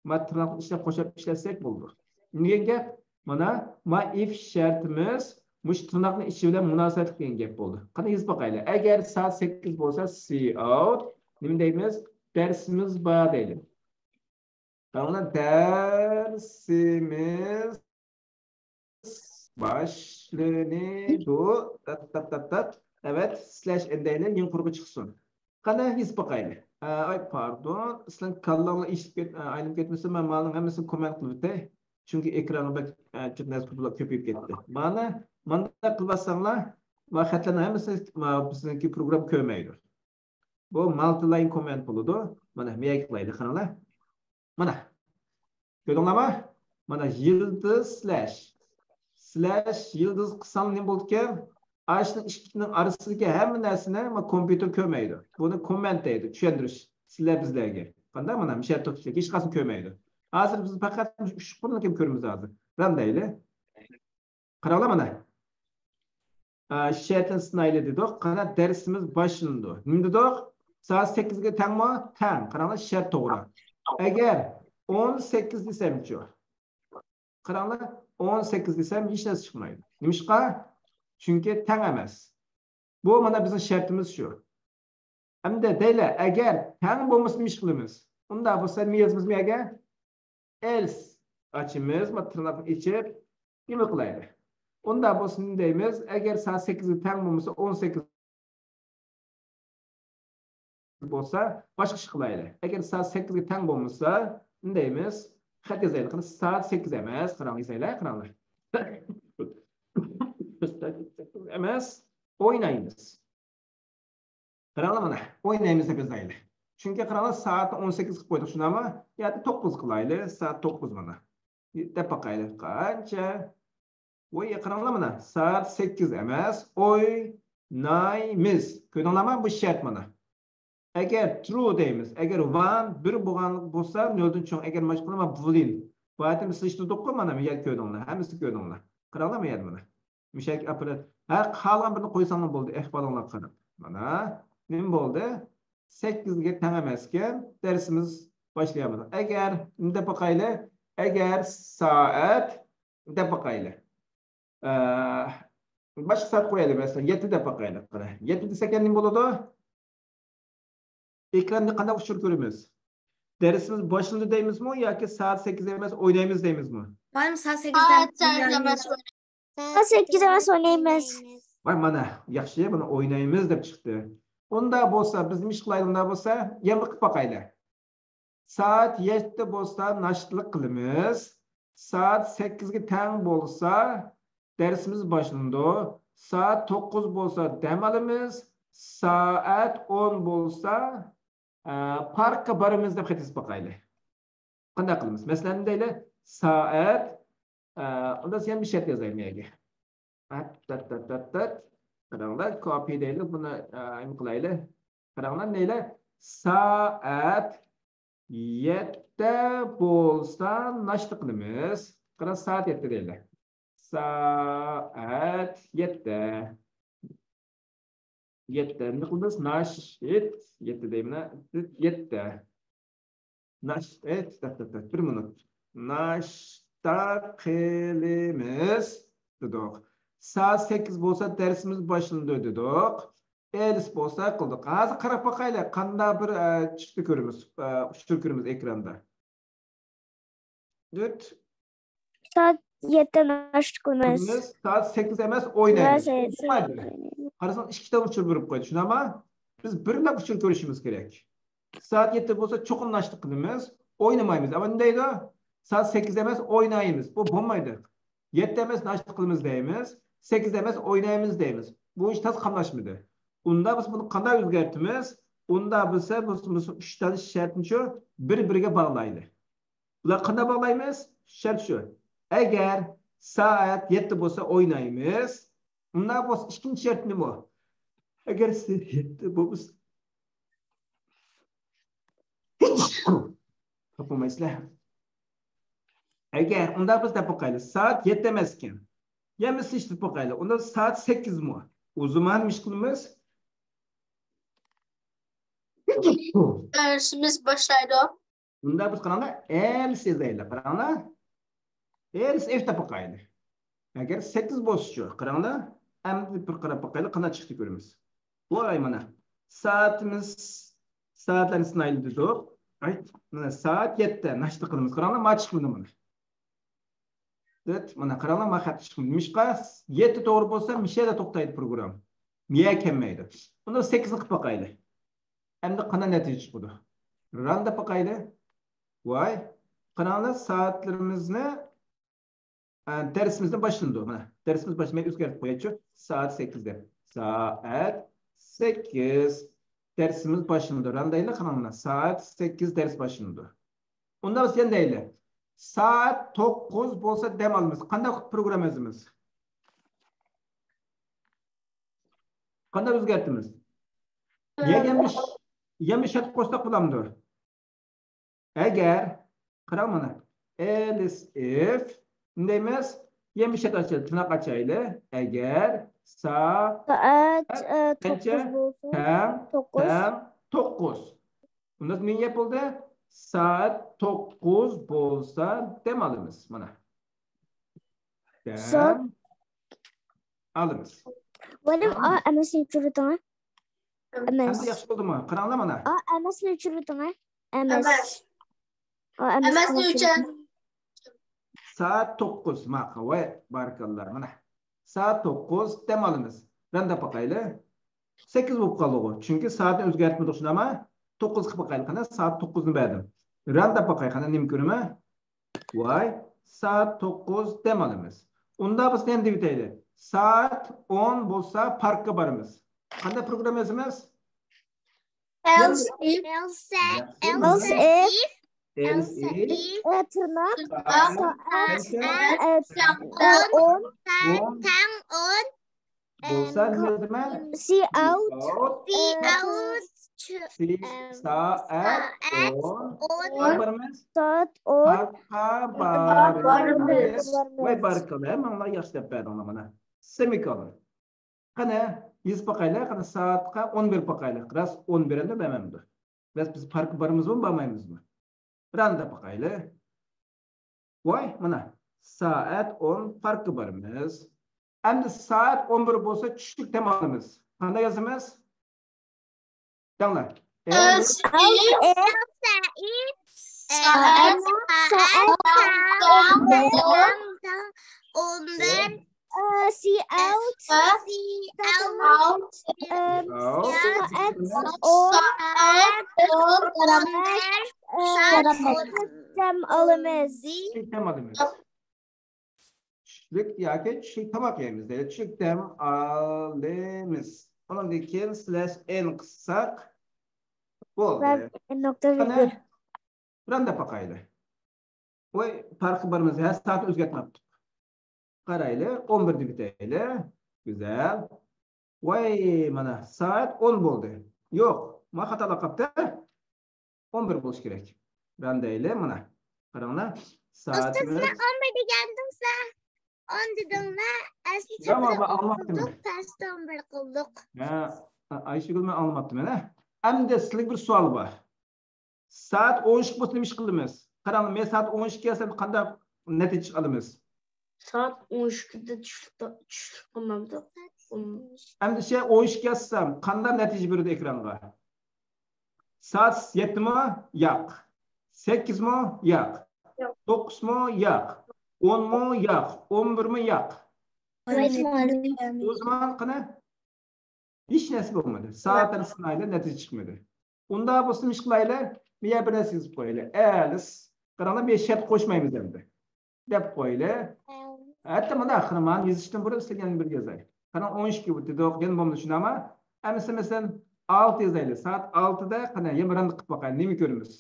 ما تىرناقنى ئىشلەپ قوشاپ ئىشلەتسەك بولىدۇ. نېمە دېگەن گەپ؟ مانا، ما ئىف شەرتىمىز مۇشۇ تىرناقنى ئىچى بىلەن مۇناسىۋەتلىك دېگەن گەپ بولدى. قانداق يېزىپ باقايلى. ئەگەر سائەت سەككىز بولسا، سي ئاۋت، نېمە دەيمىز؟ دەرسىمىز بار دەيلى. قاراڭلار، دەرسىمىز باشلىنىدۇ. تات، تات، تات، تات. ئەۋەت، سلەش ئېن دەيلى، يېڭى قۇرغا چىقسۇن. قانا، يېزىپ باقايلى. ئە، ئاي، پاردون. سىلەرنىڭ كاللاڭلار ئېشىپ كەت-، ئە، ئايلىنىپ كەتمىسە، مەن مالنىڭ ھەممىسىنى كوممېنت قىلىپ ئۆتەي. چۈنكى ئېكرانغا بەك، ئە، جىق نەرسە كۆپىيىپ كەتتى. مانا، مانداق قىلىۋاتساڭلار، ما خەتلەرنىڭ ھەممىسىنى، ما، بىزنىڭكى پروگرامما كۆرمەيدۇ. بۇ مالتىلاين كوممېنت بولىدۇ. مانا، مۇيەرگە قىلايلى، قاراڭلار. مانا. كۆردۈڭلارمۇ؟ مانا يىلدىز سلەش. سلەش يىلدىز قىلساڭ نېمە بولىدىكەن؟ ئاشۇنىڭ ئىككىنىڭ ئارىسىدىكى ھەممە نەرسىنى ما كومپيۇتېر كۆرمەيدۇ. بۇنى كوممېنت دەيدۇ، چۈشەندۈرۈش. سىلەر بىزلەرگە. قانداق مانا مۇشۇ يەردە توختىلىدۇ، ھېچقايسىنى كۆرمەيدۇ. ھازىر بىز پەقەت مۇشۇ ئۈچ قۇرنى كۆرىمىز ھازىر. ران دەيلى. قاراڭلار مانا. ئە، شەرتنى سىنايلى دېدۇق. قانا، دەرسىمىز باشلىنىدۇ. نېمە دېدۇق؟ سائەت سەككىزگە تەڭمۇ؟ تەڭ. قاراڭلار، شەرت توغرا. ئەگەر ئون سەككىز دېسەمچۇ؟ قاراڭلار، ئون سەككىز دېسەم ھېچ نەرسە چىقمايدۇ. نېمىشقا؟ چۈنكى تەڭ ئەمەس. بۇ مانا بىزنىڭ شەرتىمىز شۇ. ئەمدى دەيلى، ئەگەر تەڭ بولمىسا نېمە ئىش قىلىمىز؟ ئۇنداق بولسا نېمە يازىمىز بۇ يەرگە؟ ئېلس ئاچىمىز، ما تىرناقنى ئېچىپ، نېمە قىلايلى؟ ئۇنداق بولسا نېمە دەيمىز؟ ئەگەر سائەت سەككىزگە تەڭ بولمىسا، ئون سەككىز بولسا، باشقا ئىش قىلايلى. ئەگەر سائەت سەككىزگە تەڭ بولمىسا، نېمە دەيمىز؟ خەت يازايلى. قېنى، سائەت سەككىز ئەمەس. قاراڭ، يازايلى، قاراڭلار. ئەمەس، ئوينايمىز. قاراڭلار مانا، ئوينايمىز دەپ يازايلى. چۈنكى قاراڭلار، سائەتنى ئون سەككىز قىلىپ قويدۇق، شۇنداقمۇ؟ ياكى توققۇز قىلايلى، سائەت توققۇز مانا. دەپ باقايلى، قانچە؟ ۋوي، قاراڭلار مانا، سائەت سەككىز ئەمەس، ئوينايمىز. كۆردۈڭلارمۇ؟ بۇ شەرت مانا. ئەگەر ترۇ دەيمىز، ئەگەر ۋان بىر بولغانلىق بولسا، نۆلدىن چوڭ، ئەگەر مانا شۇ قىلما بولىن. بۇ يەردە بىز سېلىشتۇردۇققۇ، مانا، بۇ يەردە كۆردۈڭلار، ھەممىسىنى كۆردۈڭلار. قاراڭلار، مانا يەردە مانا. مۇشەگە ئاپىرىپ، ھە، خالىغان بىرنى قويساڭلار بولدى، ئەھۋالىڭلارغا قاراپ. مانا، نېمە بولدى؟ سەككىزگە تەڭ ئەمەسكەن، دەرسىمىز باشلىيالمىدۇق. ئەگەر، نېمە دەپ باقايلى؟ ئەگەر سائەت، دەپ باقايلى. ئە، باشقا سائەت قويايلى، مەسىلەن، يەتتە دەپ باقايلى. قاراڭ، يەتتە دېسەك، يەنە نېمە بولىدۇ؟ ئېكراندا قانداق ئۇچۇر كۆرىمىز؟ دەرسىمىز باشلىنىدۇ دەيمىزمۇ ياكى سائەت سەككىز ئەمەس، ئوينايمىز دەيمىزمۇ؟ مايم سائەت سەككىزدە سائەت سەككىز ئەمەس، ئوينايمىز. سائەت سەككىز ئەمەس، ئوينايمىز. ۋاي، مانا، ياخشى، بۇنى ئوينايمىز دەپ چىقتى. ئۇندا بولسا، بىز نېمە ئىش قىلايلى؟ ئۇندا بولسا، يەنە بىر قىلىپ باقايلى. سائەت يەتتە بولسا، ناشتىلىق قىلىمىز. سائەت سەككىزگە تەڭ بولسا، دەرسىمىز باشلىنىدۇ. سائەت توققۇز بولسا، دەم ئالىمىز. سائەت ئون بولسا، ئە، پاركقا بارىمىز دەپ خەت يېزىپ باقايلى. قانداق قىلىمىز؟ مەسىلەن، دەيلى، سائەت، ئە، ئۇندا يەنە بىر شەرت يازايلى يەرگە. تات، تات، تات، تات، تات. قاراڭلار، كوپى دەيلى، بۇنى، ئە، نېمە قىلايلى؟ قاراڭلار، دەيلى، سائەت يەتتە بولسا، ناشتا قىلىمىز. قاراڭ، سائەت يەتتە دەيلى. سائەت يەتتە. يەتتە. نېمە قىلىمىز؟ ناشت. يەتتە دەيمەن. يەتتە. ناشت. ئېيت، تات، تات، تات. بىر مىنۇت. ناشتا قىلىمىز دېدۇق. سائەت سەككىز بولسا، دەرسىمىز باشلىنىدۇ دېدۇق. ئېلىس بولسا قىلدۇق. ھازىر قاراپ باقايلى، قانداق بىر، ئە، چىقتى كۆرىمىز، ئە، ئۇچۇر كۆرىمىز ئېكراندا. دۆت. سائەت يەتتە ناشتا قىلىمىز. سائەت سەككىز ئەمەس، ئوينايمىز. بولمايدۇ. قارىساڭ، ئىككى تال ئۇچۇر بېرىپ قويدى، شۇنداقمۇ؟ بىز بىرلا ئۇچۇر كۆرۈشىمىز كېرەك. سائەت يەتتە بولسا چوقۇم ناشتا قىلىمىز، ئوينىمايمىز. ئەمما نېمە دەيدۇ؟ سائەت سەككىز ئەمەس، ئوينايمىز. بۇ بولمايدۇ. يەتتە ئەمەس، ناشتا قىلىمىز دەيمىز. سەككىز ئەمەس، ئوينايمىز دەيمىز. بۇ ئىش تاس قاملاشمىدى. ئۇندا بىز بۇنى قانداق ئۆزگەرتىمىز؟ ئۇندا بىز، بىز، بىز ئۈچ دانە شەرتنىچۇ بىر-بىرىگە باغلايلى. بۇلار قانداق باغلايمىز؟ شەرت شۇ. ئەگەر سائەت يەتتە بولسا ئوينايمىز. ئۇنداق بولسا ئىككىنچى شەرت نېمە؟ ئەگەر سائەت يەتتە بولمىسا، تاپالمايسىلەر. ئەگەر ئۇنداق بىز دەپ باقايلى. سائەت يەتتە ئەمەس ئىكەن. يەنە بىز دەپ باقايلى. ئۇندا سائەت سەككىزمۇ؟ ئۇزۇمان نېمە ئىش قىلىمىز؟ دەرسىمىز باشلايدۇ. ئۇندا بىز قاراڭلار، ئەلىس يازايلى. قاراڭلار. ئەلىس ئېف دەپ باقايلى. ئەگەر سەككىز بولسىچۇ، قاراڭلار. ئەمدى بىر قاراپ باقايلى، قانداق چىقتى كۆرىمىز. ۋاي، مانا. سائىتىمىز، سائەتلەرنى سىنايلى دېدۇق. ئاي، مانا سائەت يەتتە، ناشتا قىلىمىز. قاراڭلار، ما چىقمىدى مانا. دەت، مانا قاراڭلار، ما خەت چىقمىدى. نېمىشقا؟ يەتتە توغرا بولسا، مىشەدە توختايدۇ پروگرام. مىيە كەلمەيدۇ. ئۇندا سەككىزنى قىلىپ باقايلى. ئەمدى قانداق نەتىجە چىقىدۇ؟ ران دەپ باقايلى. ۋاي، قاراڭلار، سائەتلىرىمىزنى، ئە، دەرسىمىزنى باشلىنىدۇ. مانا، دەرسىمىز باشلىنىپ ئۆزگەرتىپ قويايچۇ. سائەت سەككىزدە. سائەت سەككىز. دەرسىمىز باشلىنىدۇ. ران دەيلى، قاراڭلار، مانا. سائەت سەككىز دەرس باشلىنىدۇ. ئۇندا بىز يەنە دەيلى. سائەت توققۇز بولسا دەم ئالىمىز. قانداق پروگرامما يازىمىز؟ قانداق ئۆزگەرتىمىز؟ يەنە بىر، يەنە بىر شەرت قوشساق بولامدۇ؟ ئەگەر، قاراڭ مانا، ئەلىس ئېف، نېمە دەيمىز؟ يەنە بىر شەرت ئاچايلى، تىرناق ئاچايلى. ئەگەر سا، سائەت ئە، قانچە؟ توققۇز بولسا، تەڭ، توققۇز. تەڭ، توققۇز. ئۇندا نېمە گەپ بولدى؟ سائەت توققۇز بولسا دەم ئالىمىز. مانا. دەم سائەت ئالىمىز. ۋالىم، ئا، ئەمەسنى ئۆچۈرۈۋېتىڭ. ئەمەس. ئەمدى ياخشى بولدىمۇ؟ قاراڭلار مانا. ئا، ئەمەسنى ئۆچۈرۈۋېتىڭ. ئەمەس. ئەمەس. ئا، ئەمەسنى ئەمەسنى ئۆچۈرۈۋېتىڭ. ئۆچۈر. سائەت توققۇز. ماقۇل. ۋاي، بارىكاللا. مانا. سائەت توققۇز. دەم ئالىمىز. ران دەپ باقايلى. سەككىز بولۇپ قالدىغۇ. چۈنكى سائەتنى ئۆزگەرتمىدۇق، شۇنداقمۇ؟ توققۇز قىلىپ باقايلى. قېنى، سائەت توققۇزنى بەردىم. ران دەپ باقاي، قېنى، نېمە كۆرىمەن؟ ۋاي، سائەت توققۇز دەم ئالىمىز. ئۇندا بىز نېمە دەيلى؟ سائەت ئون بولسا پاركقا بارىمىز. قانداق پروگرامما يازىمىز؟ Else if. Else if. Else if. ئە، تىرناق. سائەت. سائەت. ئە، ئون. ئون. بولسا نېمە يازىمەن؟ سائەت. سائەت. ئە، سائەت. ئون. قايەرگە بارىمىز؟ سائەت ئون. پاركقا بارىمىز. ۋاي، بارىكاللا، ھەممىڭلار ياخشى دەپ بەردىڭلار مانا. سېمىكولون. قېنى، يېزىپ باقايلى، قېنى، سائەتقە ئون بېرىپ باقايلى. راست ئون بېرەمدۇ، بەرمەمدۇ؟ راست بىز پاركقا بارىمىزمۇ، بارمايمىزمۇ؟ ران دەپ باقايلى. ۋاي، مانا، سائەت ئون پاركقا بارىمىز. ئەمدى سائەت ئون بىر بولسا چۈشلۈك دەم ئالىمىز. قانداق يازىمىز؟ دەڭلار. Else if. سائەت. سائەت. ئون بىر. سائەت. سائەت. ئون. سائەت. ئون. دەم ئالىمىز. چۈشلۈك دەم ئالىمىز. چۈشلۈك ياكى چۈشلۈك تاماق يەيمىز دەيدۇ. چۈشلۈك دەم ئالىمىز. ئۇنىڭدىن كېيىن سلاش ئېن قىسساق بولدى. نۇقتا قېنى، ۋىرگۇل. ران دەپ باقايلى. ۋاي، پاركقا بارىمىز، ھە، سائەتنى ئۆزگەرتمەپتۇق. قارايلى، ئون بىر دېيىلى. گۈزەل. ۋاي، مانا، سائەت ئون بولدى. يوق، ما خاتالاپ قاپتۇ. ئون بىر بولۇشى كېرەك. ران دەيلى، مانا. قاراڭلار. سائەتىمىز. ئۇستاز، مەن ئون بىر دېگەندىم سەن. ئون دېدىڭلار، ئەسلى يا، مانا، مەن ئاڭلىماپتىمەن. تەستە ئون بىر قىلدۇق. ھە، ئايشىگۈل، مەن ئاڭلىماپتىمەن، ھە. ئەمدى سىلىگە بىر سوئال بار. سائەت ئون ئىككى بولسا نېمە ئىش قىلىمىز؟ قاراڭ، مەن سائەت ئون ئىككى كەلسەم قانداق نەتىجە ئالىمىز؟ سائەت ئون ئىككىدە چۈشلۈك، چۈشلۈك قىلمامدۇ؟ ئەمدى شۇ ئون ئىككى يازسام، قانداق نەتىجە بېرىدۇ ئېكرانغا؟ سائەت يەتتىمۇ؟ ياق. سەككىزمۇ؟ ياق. توققۇزمۇ؟ ياق. ئونمۇ ياق، ئون بىرمۇ ياق. ھېچ مۇئەللىم. ئۇ زامان قېنى؟ ھېچ نەرسە بولمىدى. سائەتنى سىنايلى، نەتىجە چىقمىدى. ئۇنداق بولسا نېمە ئىش قىلايلى؟ بۇ يەرگە بىر نەرسە يېزىپ قويايلى. ئەلىس. قاراڭلار، بۇ يەرگە شەرت قوشمايمىز ئەمدى. دەپ قويايلى. ھەتتا مانا ئاخىرى مانا يېزىشتىن بۇرۇن سىلەرگە يەنە بىر يازاي. قاراڭ، ئون ئىككى ئۆتتى، يەنە بولمىدى، شۇنداقمۇ؟ ئەمىسە مەسىلەن، ئالتە يازايلى. سائەت ئالتىدە قانا يەنە رەند قىلىپ باقايلى. نېمە كۆرىمىز؟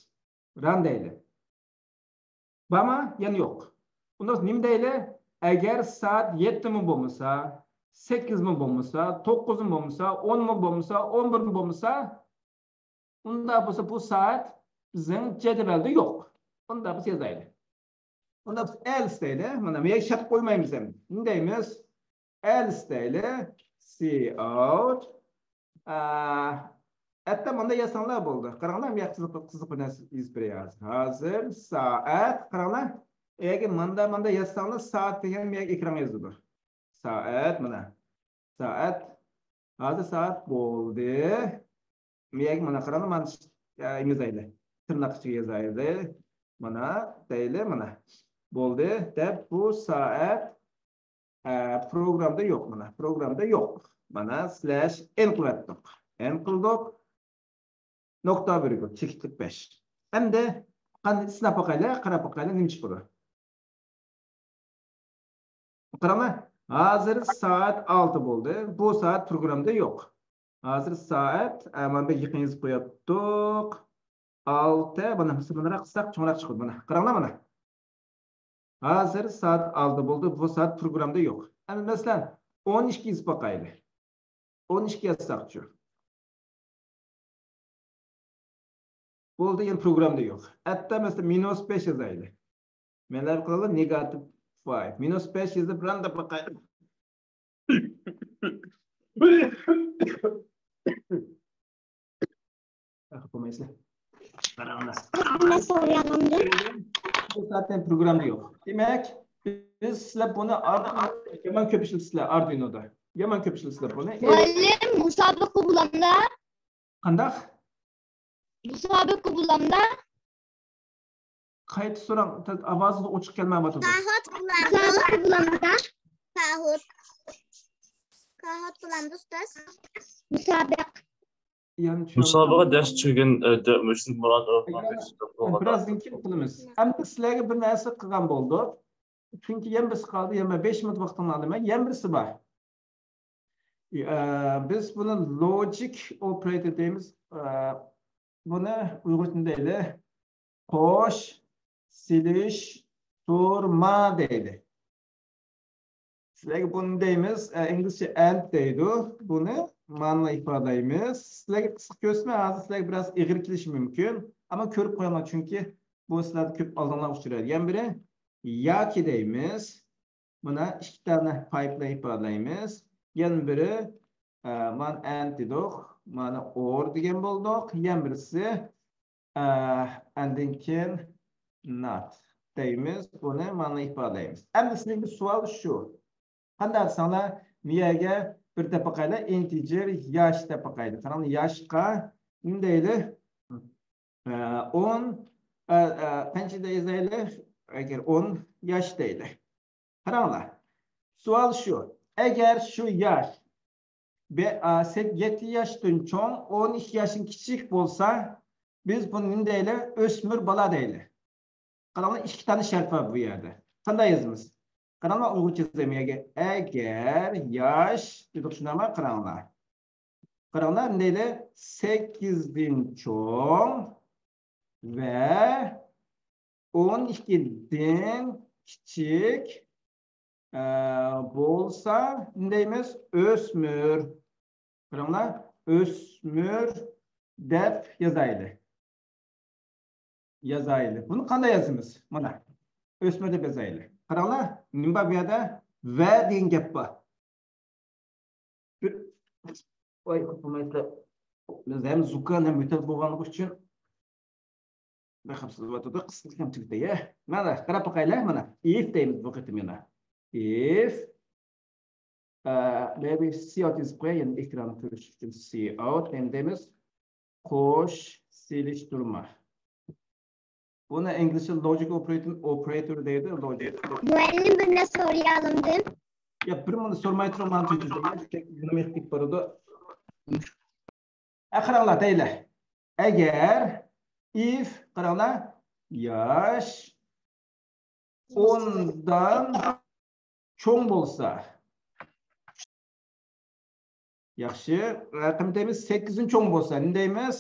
رەند دەيلى. بارمۇ؟ يەنە يوق. ئۇندا نېمە دەيلى؟ ئەگەر سائەت يەتتىمۇ بولمىسا، سەككىزمۇ بولمىسا، توققۇزمۇ بولمىسا، ئونمۇ بولمىسا، ئون بىرمۇ بولمىسا، ئۇنداق بولسا بۇ سائەت بىزنىڭ جەدۋەلدە يوق. ئۇنداق بولسا يازايلى. ئۇنداق بولسا ئەلىس دەيلى. مانا بۇ يەرگە شەرت قويمايمىز ئەمدى. نېمە دەيمىز؟ ئەلىس دەيلى. سي ئاۋت. ئا، ھەتتا ماندا يازساڭلار بولدى. قاراڭلار، مەن قىزىق، قىزىق بىر نەرسە يېزىپ بېرەي ھازىر. ھازىر سائەت، قاراڭلار. ئەگەر ماندا، ماندا يازساڭلار، سائەت دېگەن مەن ئېكرانغا يازىدۇ. سائەت، مانا. سائەت. ھازىر سائەت بولدى. مەن مانا قاراڭلار، مانا، يازايلى. تىرناق ئىچىگە يازايلى. مانا، دەيلى، مانا. بولدى، دەپ بۇ سائەت ئە، پروگرامدا يوق، مانا، پروگرامدا يوق. مانا، سلەش ئېن قىلىۋەتتۇق. ئېن قىلدۇق. نۇقتا ۋىرگۇل، چېكىتلىك بەش. ئەمدى قانداق سىناپ باقايلى، قاراپ باقايلى، نېمە چىقىدۇ. قاراڭلار، ھازىر سائەت ئالتە بولدى. بۇ سائەت پروگرامدا يوق. ھازىر سائەت، ئە، مانا بىر يېقىن يېزىپ قويۇپتۇق. ئالتە، مانا، مۇناراق قىلساق چوڭراق چىقىدۇ، مانا. قاراڭلار، مانا. ھازىر سائەت ئالتە بولدى، بۇ سائەت پروگرامدا يوق. ئەمدى مەسىلەن، ئون ئىككى يېزىپ باقايلى. ئون ئىككى يازساقچۇ؟ بولدى، يەنە پروگرامدا يوق. ھەتتا مەسىلەن، مىنۇس بەش يازايلى. مەنلەر قىلايلى، نېگاتىپ بەش. مىنۇس بەش يېزىپ، رەن دەپ باقايلى. خاپا بولمايسىلەر. قاراڭلار. بۇ سائەتتە پروگرامدا يوق. دېمەك، بىز سىلەر بۇنى ئاردۇينو، يامان كۆپ ئىشلىتىسىلەر ئاردۇينودا. يامان كۆپ ئىشلىتىسىلەر بۇنى. مۇئەللىم، مۇسابىقە بولامدا؟ قانداق؟ مۇسابىقە بولامدا؟ قايتا سوراڭ، ئاۋازىڭىز ئوچۇق كەلمەيۋاتىدۇ. كاھوت بولامدۇ؟ مۇسابىقە بولامدا؟ كاھوت. كاھوت بولامدۇ، ئۇستاز؟ مۇسابىقە. يەنە چۈشەنمىدىم. مۇسابىقە دەرس چۈشۈرگەن، ئە، دە-، مۇشۇ مۇراد ئەگەر بىرازدىن كېيىن قىلىمىز. ئەمدى سىلەرگە بىر نەرسە قىلغان بولدۇق. چۈنكى يەنە بىرسى قالدى، يەنە بەش مىنۇت ۋاقتىڭلارنى ئالىمەن. يەنە بىرسى بار. ئە، بىز بۇنى لوجىك ئوپېراتور دەيمىز. ئە، بۇنى ئۇيغۇرچە دەيلى. قوش، سېلىشتۇرما دەيلى. سىلەرگە بۇنى دەيمىز، ئە، ئىنگلىزچە ئەند دەيدۇ. بۇنى مانا ئىپادىلەيمىز. سىلەرگە قىسقا كۆرسىتىمەن، ھازىر سىلەرگە بىراز ئېغىر كېلىشى مۇمكىن. ئەمما كۆرۈپ قويۇڭلار، چۈنكى بۇ سىلەردە كۆپ ئالدىڭلارغا ئۇچرايدۇ. يەنە بىرى، ياكى دەيمىز. مانا ئىككى دانە پايپ بىلەن ئىپادىلەيمىز. يەنە بىرى، ئە، مانا ئەند دېدۇق، مانا ئور دېگەن بولدۇق. يەنە بىرسى، ئە، ئەندىن كېيىن نات دەيمىز، بۇنى مانا ئىپادىلەيمىز. ئەمدى سىزدىن بىر سوئال شۇ. قانداق دېسەڭلار، بۇ يەرگە بىر دەپ باقايلى، ئىنتېجېر ياش دەپ باقايلى. قاراڭ، ياشقا نېمە دەيلى؟ ئە، ئون، ئە، ئە، قانچە دەيلى؟ ئەگەر ئون ياش دەيلى. قاراڭلار، سوئال شۇ، ئەگەر شۇ ياش بە-، ئا، سەك-، يەتتە ياشتىن چوڭ، ئون ئىككى ياشتىن كىچىك بولسا، بىز بۇنى نېمە دەيلى؟ ئۆسمۈر بالا دەيلى. قاراڭلار، ئىككى دانە شەرت بار بۇ يەردە. قانداق يازىمىز؟ قاراڭلار، ئۇيغۇرچە يازايمەن يەرگە. ئەگەر ياش دېدۇق، شۇنداقمۇ؟ قاراڭلار. قاراڭلار، نېمە دەيلى؟ سەككىزدىن چوڭ ۋە ئون ئىككىدىن كىچىك، ئە، بولسا، نېمە دەيمىز؟ ئۆسمۈر. قاراڭلار، ئۆسمۈر دەپ يازايلى. يازايلى. بۇنى قانداق يازىمىز؟ مانا، ئۆسمۈر دەپ يازايلى. قاراڭلار، نېمە بار بۇ يەردە؟ ۋە دېگەن گەپ بار. بىر، ۋاي، قوپمايسىلەر. بىز ھەم زۇكام، ھەم يۆتەل بولغانلىقى ئۈچۈن بەك خەپسىزلىۋاتىدۇ. قىسقىلىق ھەم تۈگىتەي، ھە؟ مانا، قاراپ باقايلى، مانا. ئىف دەيمىز بۇ قېتىم يەنە. ئىف، ئە، مەيبى سىئاۋت يېزىپ قوياي، يەنە ئېكراننى كۆرۈش ئۈچۈن سىئاۋت دەيمىز. قوش سېلىشتۇرما. بۇنى ئىنگلىزچە لوجىك ئوپېراتور، ئوپېراتور دەيدۇ، لوجىك. مۇئەللىم، بىر نەرسە سورىيالىمدىم. يا، بىر مۇنى سورماي تۇرۇڭ، مانا تۈزۈپ، نېمە قىلىپ بارىدۇ. ئە، قاراڭلار، دەيلى. ئەگەر، if، قاراڭلار، ياش ئوندىن چوڭ بولسا. ياخشى. رەقەم دەيمىز، سەككىزدىن چوڭ بولسا، نېمە دەيمىز؟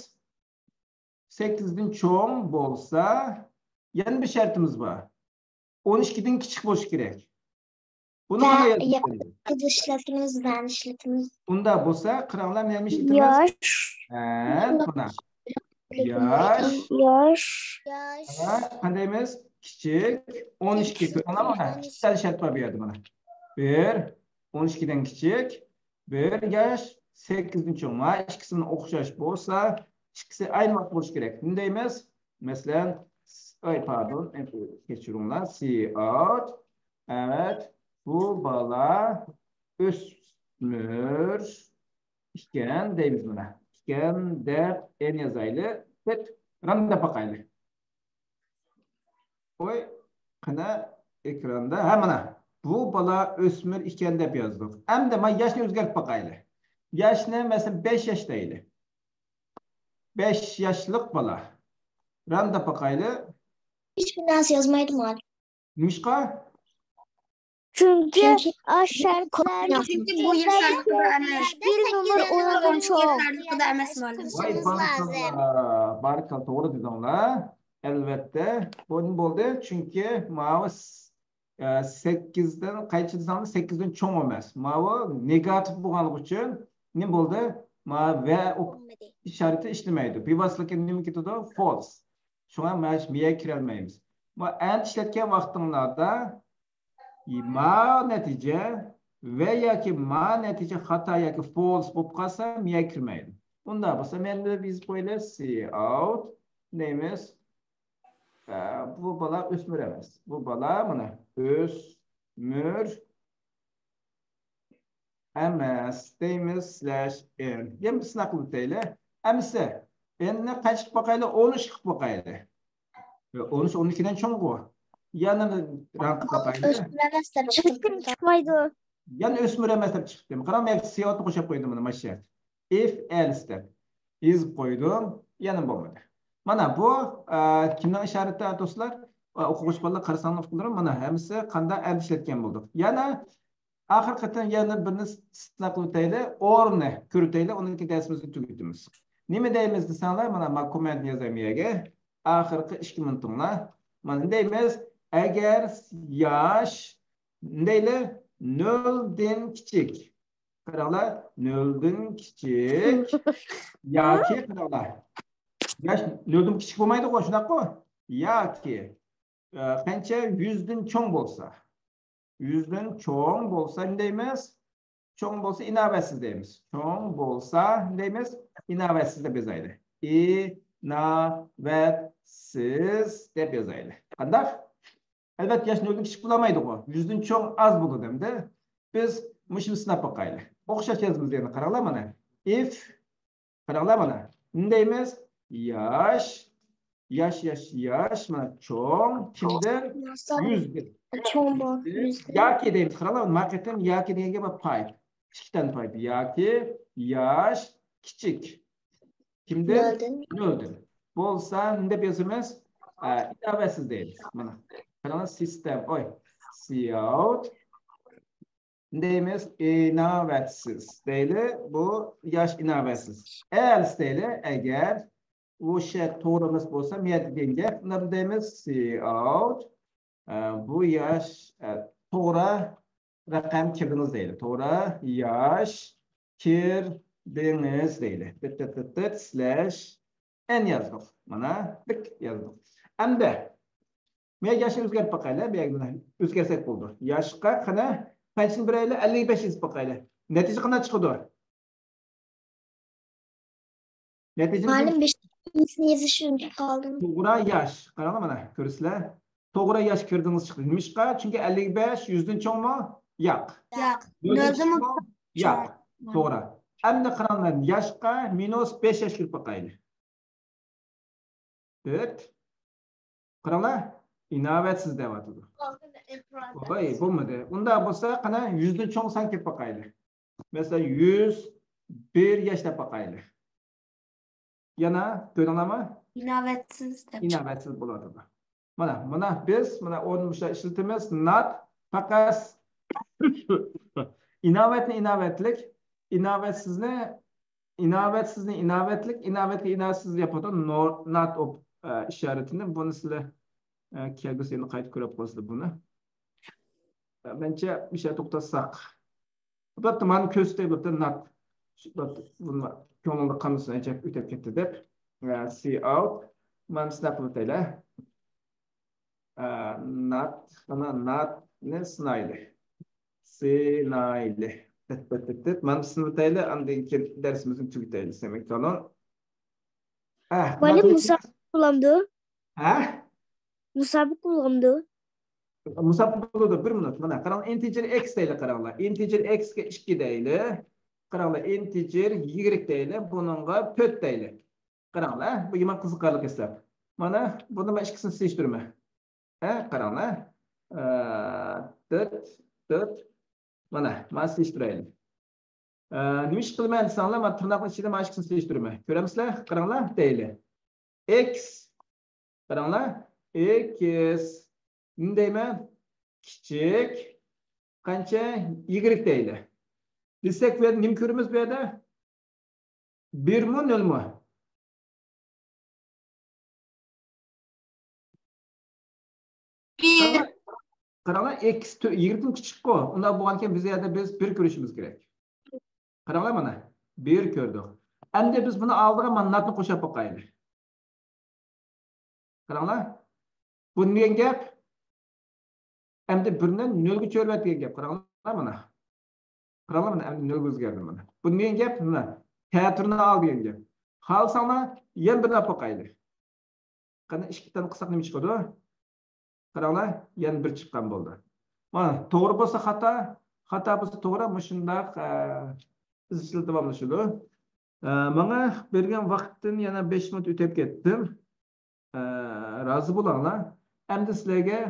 سەككىزدىن چوڭ بولسا، يەنە بىر شەرتىمىز بار. ئون ئىككىدىن كىچىك بولۇشى كېرەك. بۇنى قانداق يازىمىز؟ ئىشلىتىمىز، بەن ئىشلىتىمىز. ئۇنداق بولسا، قاراڭلار، نېمە ئىشلىتىمىز؟ ياش. ھە، مانا. ياش. ياش. ھە، قانداق دەيمىز؟ كىچىك. ئون ئىككى. قاراڭلار، مانا، ئىككى تال شەرت بار بۇ يەردە، مانا. بىر، ئون ئىككىدىن كىچىك، بىر ياش، سەككىزدىن چوڭ. مانا ئىككىسىنى ئوخشاش بولسا، ئىككىسى ئايرىماق بولۇشى كېرەك. نېمە دەيمىز؟ مەسىلەن، ئاي، پاردون، كەچۈرۈڭلار، سى ئاۋت. ئەۋەت، بۇ بالا ئۆسمۈر ئىكەن دەيمىز مانا. ئىكەن دەپ ئېن يازايلى. بىت ران دەپ باقايلى. قوي، قېنى ئېكراندا. ھە، مانا. بۇ بالا ئۆسمۈر ئىكەن دەپ يازدۇق. ئەمدى مانا ياشنى ئۆزگەرتىپ باقايلى. ياشنى، مەسىلەن، بەش ياش دەيلى. بەش ياشلىق بالا. ران دەپ باقايلى. ھېچبىر نەرسە يازمايدۇ مۇئەللىم. نېمىشقا؟ چۈنكى ئاش شەرتلەر چۈنكى بۇ يەر شەرتلىكىدە ئەمەس. بىر نومۇر ئورۇن چوڭ. شەرتلىكىدە ئەمەس مۇئەللىم. ۋاي، بارىكاللا، بارىكاللا، توغرا دېدىڭلار. ئەلۋەتتە، بۇ نېمە بولدى؟ چۈنكى ماۋۇ س-، ئە، سەككىزدىن قايچە دېسەڭلار، سەككىزدىن چوڭ ئەمەس. ماۋۇ نېگاتىپ بولغانلىقى ئۈچۈن نېمە بولدى؟ ماۋۇ ۋە ئىشارىتى ئىشلىمەيدۇ. بىۋاسىتىلىك نېمە كېتىدۇ؟ فولس. شۇڭا مەن مىيەگە كىرەلمەيمىز. ما ئەنە ئىشلەتكەن ۋاقتىڭلاردا ما نەتىجە ۋە ياكى ما نەتىجە خاتا ياكى فولس بولۇپ قالسا، مىيەگە كىرمەيدۇ. ئۇنداق بولسا، مەن بىر يېزىپ قويىلى، سى ئاۋت دەيمىز. ئە، بۇ بالا ئۆسمۈر ئەمەس. بۇ بالا مانا ئۆسمۈر ئەمەس دەيمىز، سلەش ئېن. يەنە بىر سىناق قىلىپ ئۆتەيلى. ئەمىسە، ئېننى قانچە قىلىپ باقايلى؟ ئون ئۈچ قىلىپ باقايلى. ئون ئۈچ ئون ئىككىدىن چوڭغۇ. يەنە ران قىلىپ باقايلى. ئۆسمۈر ئەمەس دەپ چىقىپتۇ. چىقمايدۇ. يەنە ئۆسمۈر ئەمەس دەپ چىقىپتۇ. قاراڭ، مەن سىياۋاتنى قوشۇپ قويدۇم مانا، مانا شەرت. ئىف ئەلس دەپ يېزىپ قويدۇم. يەنە بولمىدى. مانا بۇ، ئە، كىمنىڭ ئىشارىتى، دوستلار؟ ئە، ئوقۇغۇچى بالىلار، قارىساڭلار ئۇقىدۇ. مانا ھەممىسى قانداق ئەمدى ئىشلەتكەن بولدۇق. يەنە ئاخىرقى قېتىم يەنە بىرنى سىناق قىلىپ ئۆتەيلى، ئورنى كۆرۈۋېتەيلى، ئۇنىڭ كېيىن دەرسىمىزنى تۈگىتىمىز. نېمە دەيمىز دېسەڭلار، مانا، ما كوممېنتنى يازاي مۇ يەرگە. ئاخىرقى ئىككى مىنۇتۇڭلار. مانا دەيمىز، ئەگەر ياش، دەيلى، نۆلدىن كىچىك. قاراڭلار، نۆلدىن كىچىك ياكى، قاراڭلار، ياش نۆلدىن كىچىك بولمايدىغۇ، شۇنداققۇ؟ ياكى، ئە، قانچە؟ يۈزدىن چوڭ بولسا. يۈزدىن چوڭ بولسا نېمە دەيمىز؟ چوڭ بولسا ئىناۋەتسىز دەيمىز. چوڭ بولسا نېمە دەيمىز؟ ئىناۋەتسىز دەپ يازايلى. ئىناۋەتسىز دەپ يازايلى. قانداق؟ ئەلۋەتتە، ياش نۆلدىن كىچىك بولالمايدىغۇ. يۈزدىن چوڭ ئاز بولىدۇ ئەمدى. بىز مۇشۇنى سىناپ باقايلى. ئوخشاش يازىمىز يەنە، قاراڭلار مانا. ئىف، قاراڭلار مانا. نېمە دەيمىز؟ ياش، ياش، ياش، ياش، مانا چوڭ، كىمدىن؟ يۈزدىن. چوڭ بول. ياكى دەيمىز، قاراڭلار، ما قېتىم ياكى دېگەن گەپ بار، پايپ. ئىككى دانە پايپ. ياكى ياش كىچىك. كىمدىن؟ نۆلدىن. نۆلدىن. بولسا، نېمە دەپ يازىمىز؟ ئە، ئىناۋەتسىز دەيمىز. مانا، قاراڭلار، سىستېم، ئوي، سىياۋت. دەيمىز، ئىناۋەتسىز دەيلى، بۇ ياش ئىناۋەتسىز. ئەلس دەيلى، ئەگەر ئۇ شەرت توغرا ئەمەس بولسا، مەيەردە دېگەن گەپ، ئۇنداق دەيمىز، سىئاۋت، ئە، بۇ ياش، ئە، توغرا رەقەم كىردىڭىز دەيلى. توغرا ياش كىردىڭىز دەيلى. تىت، تىت، تىت، تىت، سلەش ئېن يازدۇق. مانا، بىك يازدۇق. ئەمدى مەن ياشنى ئۆزگەرتىپ باقايلى. مەن ئۆزگەرتسەك بولىدۇ. ياشقا قېنى قانچىنى بېرەيلى؟ ئەللىك بەش يېزىپ باقايلى. نەتىجە قانداق چىقىدۇ؟ نەتىجە مۇئەللىم، بەشىنچىسىنى يېزىشنى ئۇنتۇپ قالدىم. توغرا ياش. قاراڭلار مانا، كۆرىسىلەر. توغرا ياش كىردىڭىز چىقتى. نېمىشقا؟ چۈنكى ئەللىك بەش يۈزدىن چوڭمۇ؟ ياق. ياق. نۆلدىن نۆلدىنمۇ كىچىكمۇ؟ ياق. چوڭ. توغرا. ئەمدى قاراڭلار، ياشقا مىنۇس بەش ياش كىرىپ باقايلى. تۆت. قاراڭلار، ئىناۋەتسىز دەۋاتىدۇ. ۋاي، بولمىدى. ئۇنداق بولسا، قانا، يۈزدىن چوڭ سان كېلىپ باقايلى. مەسىلەن، يۈز بىر ياش دەپ باقايلى. يەنە كۆردۈڭلارمۇ؟ ئىناۋەتسىز دەپ. ئىناۋەتسىز بولاتىدۇ. مانا، مانا بىز مانا ئورنىمىزدا ئىشلىتىمىز. Not، پەقەت ئىناۋەتنى ئىناۋەتلىك، ئىناۋەتسىزنى، ئىناۋەتسىزنى ئىناۋەتلىك، ئىناۋەتلىك ئىناۋەتسىز ياپىدۇ. Not ئىشارىتىنى، بۇنى سىلەر، ئە، كەلگۈسى يىلى قايتا كۆرۈپ قالىسىلەر بۇنى. مەنچە مىشە توختاتساق. بولۇپتۇ، مانا كۆرسىتەي، بولۇپتۇ، not. بولۇپتۇ، بۇنى كۆڭلىڭدە قالمىسۇن، ئەجەب ئۆتۈپ كەتتى دەپ. ئە، سىي ئاۋت. مانا سىناپ ئۆتەيلى. ئە، not، مانا not نى سىنايلى. سىنايلى. تىت، تىت، تىت، تىت. مانا سىنىپ ئۆتەيلى، ئاندىن كېيىن دەرسىمىزنى تۈگىتەيلى. سەمىكتالون. ئە، مۇئەللىم، not نى مۇسابىقە بولامدۇ؟ ھە؟ مۇسابىقە بولامدۇ؟ مۇسابىقە بولىدۇ، بىر مىنۇت. مانا قاراڭلار، integer x دەيلى، قاراڭلار. Integer x كە ئىككى دەيلى. قاراڭلار، integer y دەيلى، بۇنىڭغا تۆت دەيلى. قاراڭلار، بۇ يامان قىزىقارلىق ھېساب. مانا بۇنى مەن ئىككىسىنى سېلىشتۇرىمەن. ھە، قاراڭلار. ئە، تۆت، تۆت. مانا، مانا سېلىشتۇرايلى. ئە، نېمە ئىش قىلىمەن دېسەڭلار، مانا تىرناقنىڭ ئىچىدە مانا ئىككىسىنى سېلىشتۇرىمەن. كۆرەمسىلەر؟ قاراڭلار، دەيلى. X، قاراڭلار، x. نېمە دەيمەن؟ كىچىك. قانچە؟ Y دەيلى. دېسەك، بۇ يەردە نېمە كۆرىمىز بۇ يەردە؟ بىرمۇ، نۆلمۇ؟ بىر. قاراڭلار، ئېكس تۆ-، يىگىرمىدىن كىچىكقۇ. ئۇنداق بولغانكەن، بىز يەردە بىز بىر كۆرۈشىمىز كېرەك. قاراڭلار مانا، بىر كۆردۇق. ئەمدى بىز بۇنى ئالدىغا مانا ناتنى قوشاپ باقايلى. قاراڭلار. بۇ نېمە دېگەن گەپ؟ ئەمدى بىرنى نۆلگە چۆرۈۋەت دېگەن گەپ. قاراڭلار مانا. قاراڭلار مانا، ئەمدى نۆلگە ئۆزگەردى مانا. بۇ نېمە دېگەن گەپ؟ مانا، تەتۈرنى ئال دېگەن گەپ. خالىساڭلار، يەنە بىرنى ئاپ باقايلى. قېنى، ئىككى دانە قىلساق نېمە چىقىدۇ؟ قاراڭلار، يەنە بىر چىققان بولدى. مانا، توغرا بولسا خاتا، خاتا بولسا توغرا، مۇشۇنداق، ئە، ئىزچىل داۋاملىشىدۇ. ئە، ماڭا بەرگەن ۋاقىتتىن يەنە بەش مىنۇت ئۆتۈپ كەتتىم. ئە، رازى بولۇڭلار. ئەمدى سىلەرگە،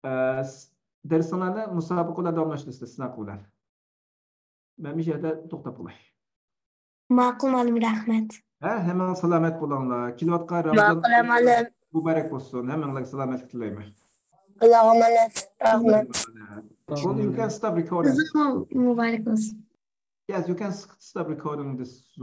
ئە، س-، دەرسىڭلارنى مۇسابىقە بىلەن داۋاملاشتۇرىسىلەر، سىناق بىلەن. مەن مۇشۇ يەردە توختاپ قوياي. ماقۇل، مۇئەللىم، رەھمەت. ھە، ھەممىڭلار سالامەت بولۇڭلار. كېلىۋاتقان رامىزان مۇبارەك بولسۇن. ھەممىڭلارغا سالامەتلىك تىلەيمەن. ئۇلارغا مەنەت، رەھمەت. Well, you can stop recording. مۇبارەك بولسۇن. Yes, you can s-, stop recording this Zoom.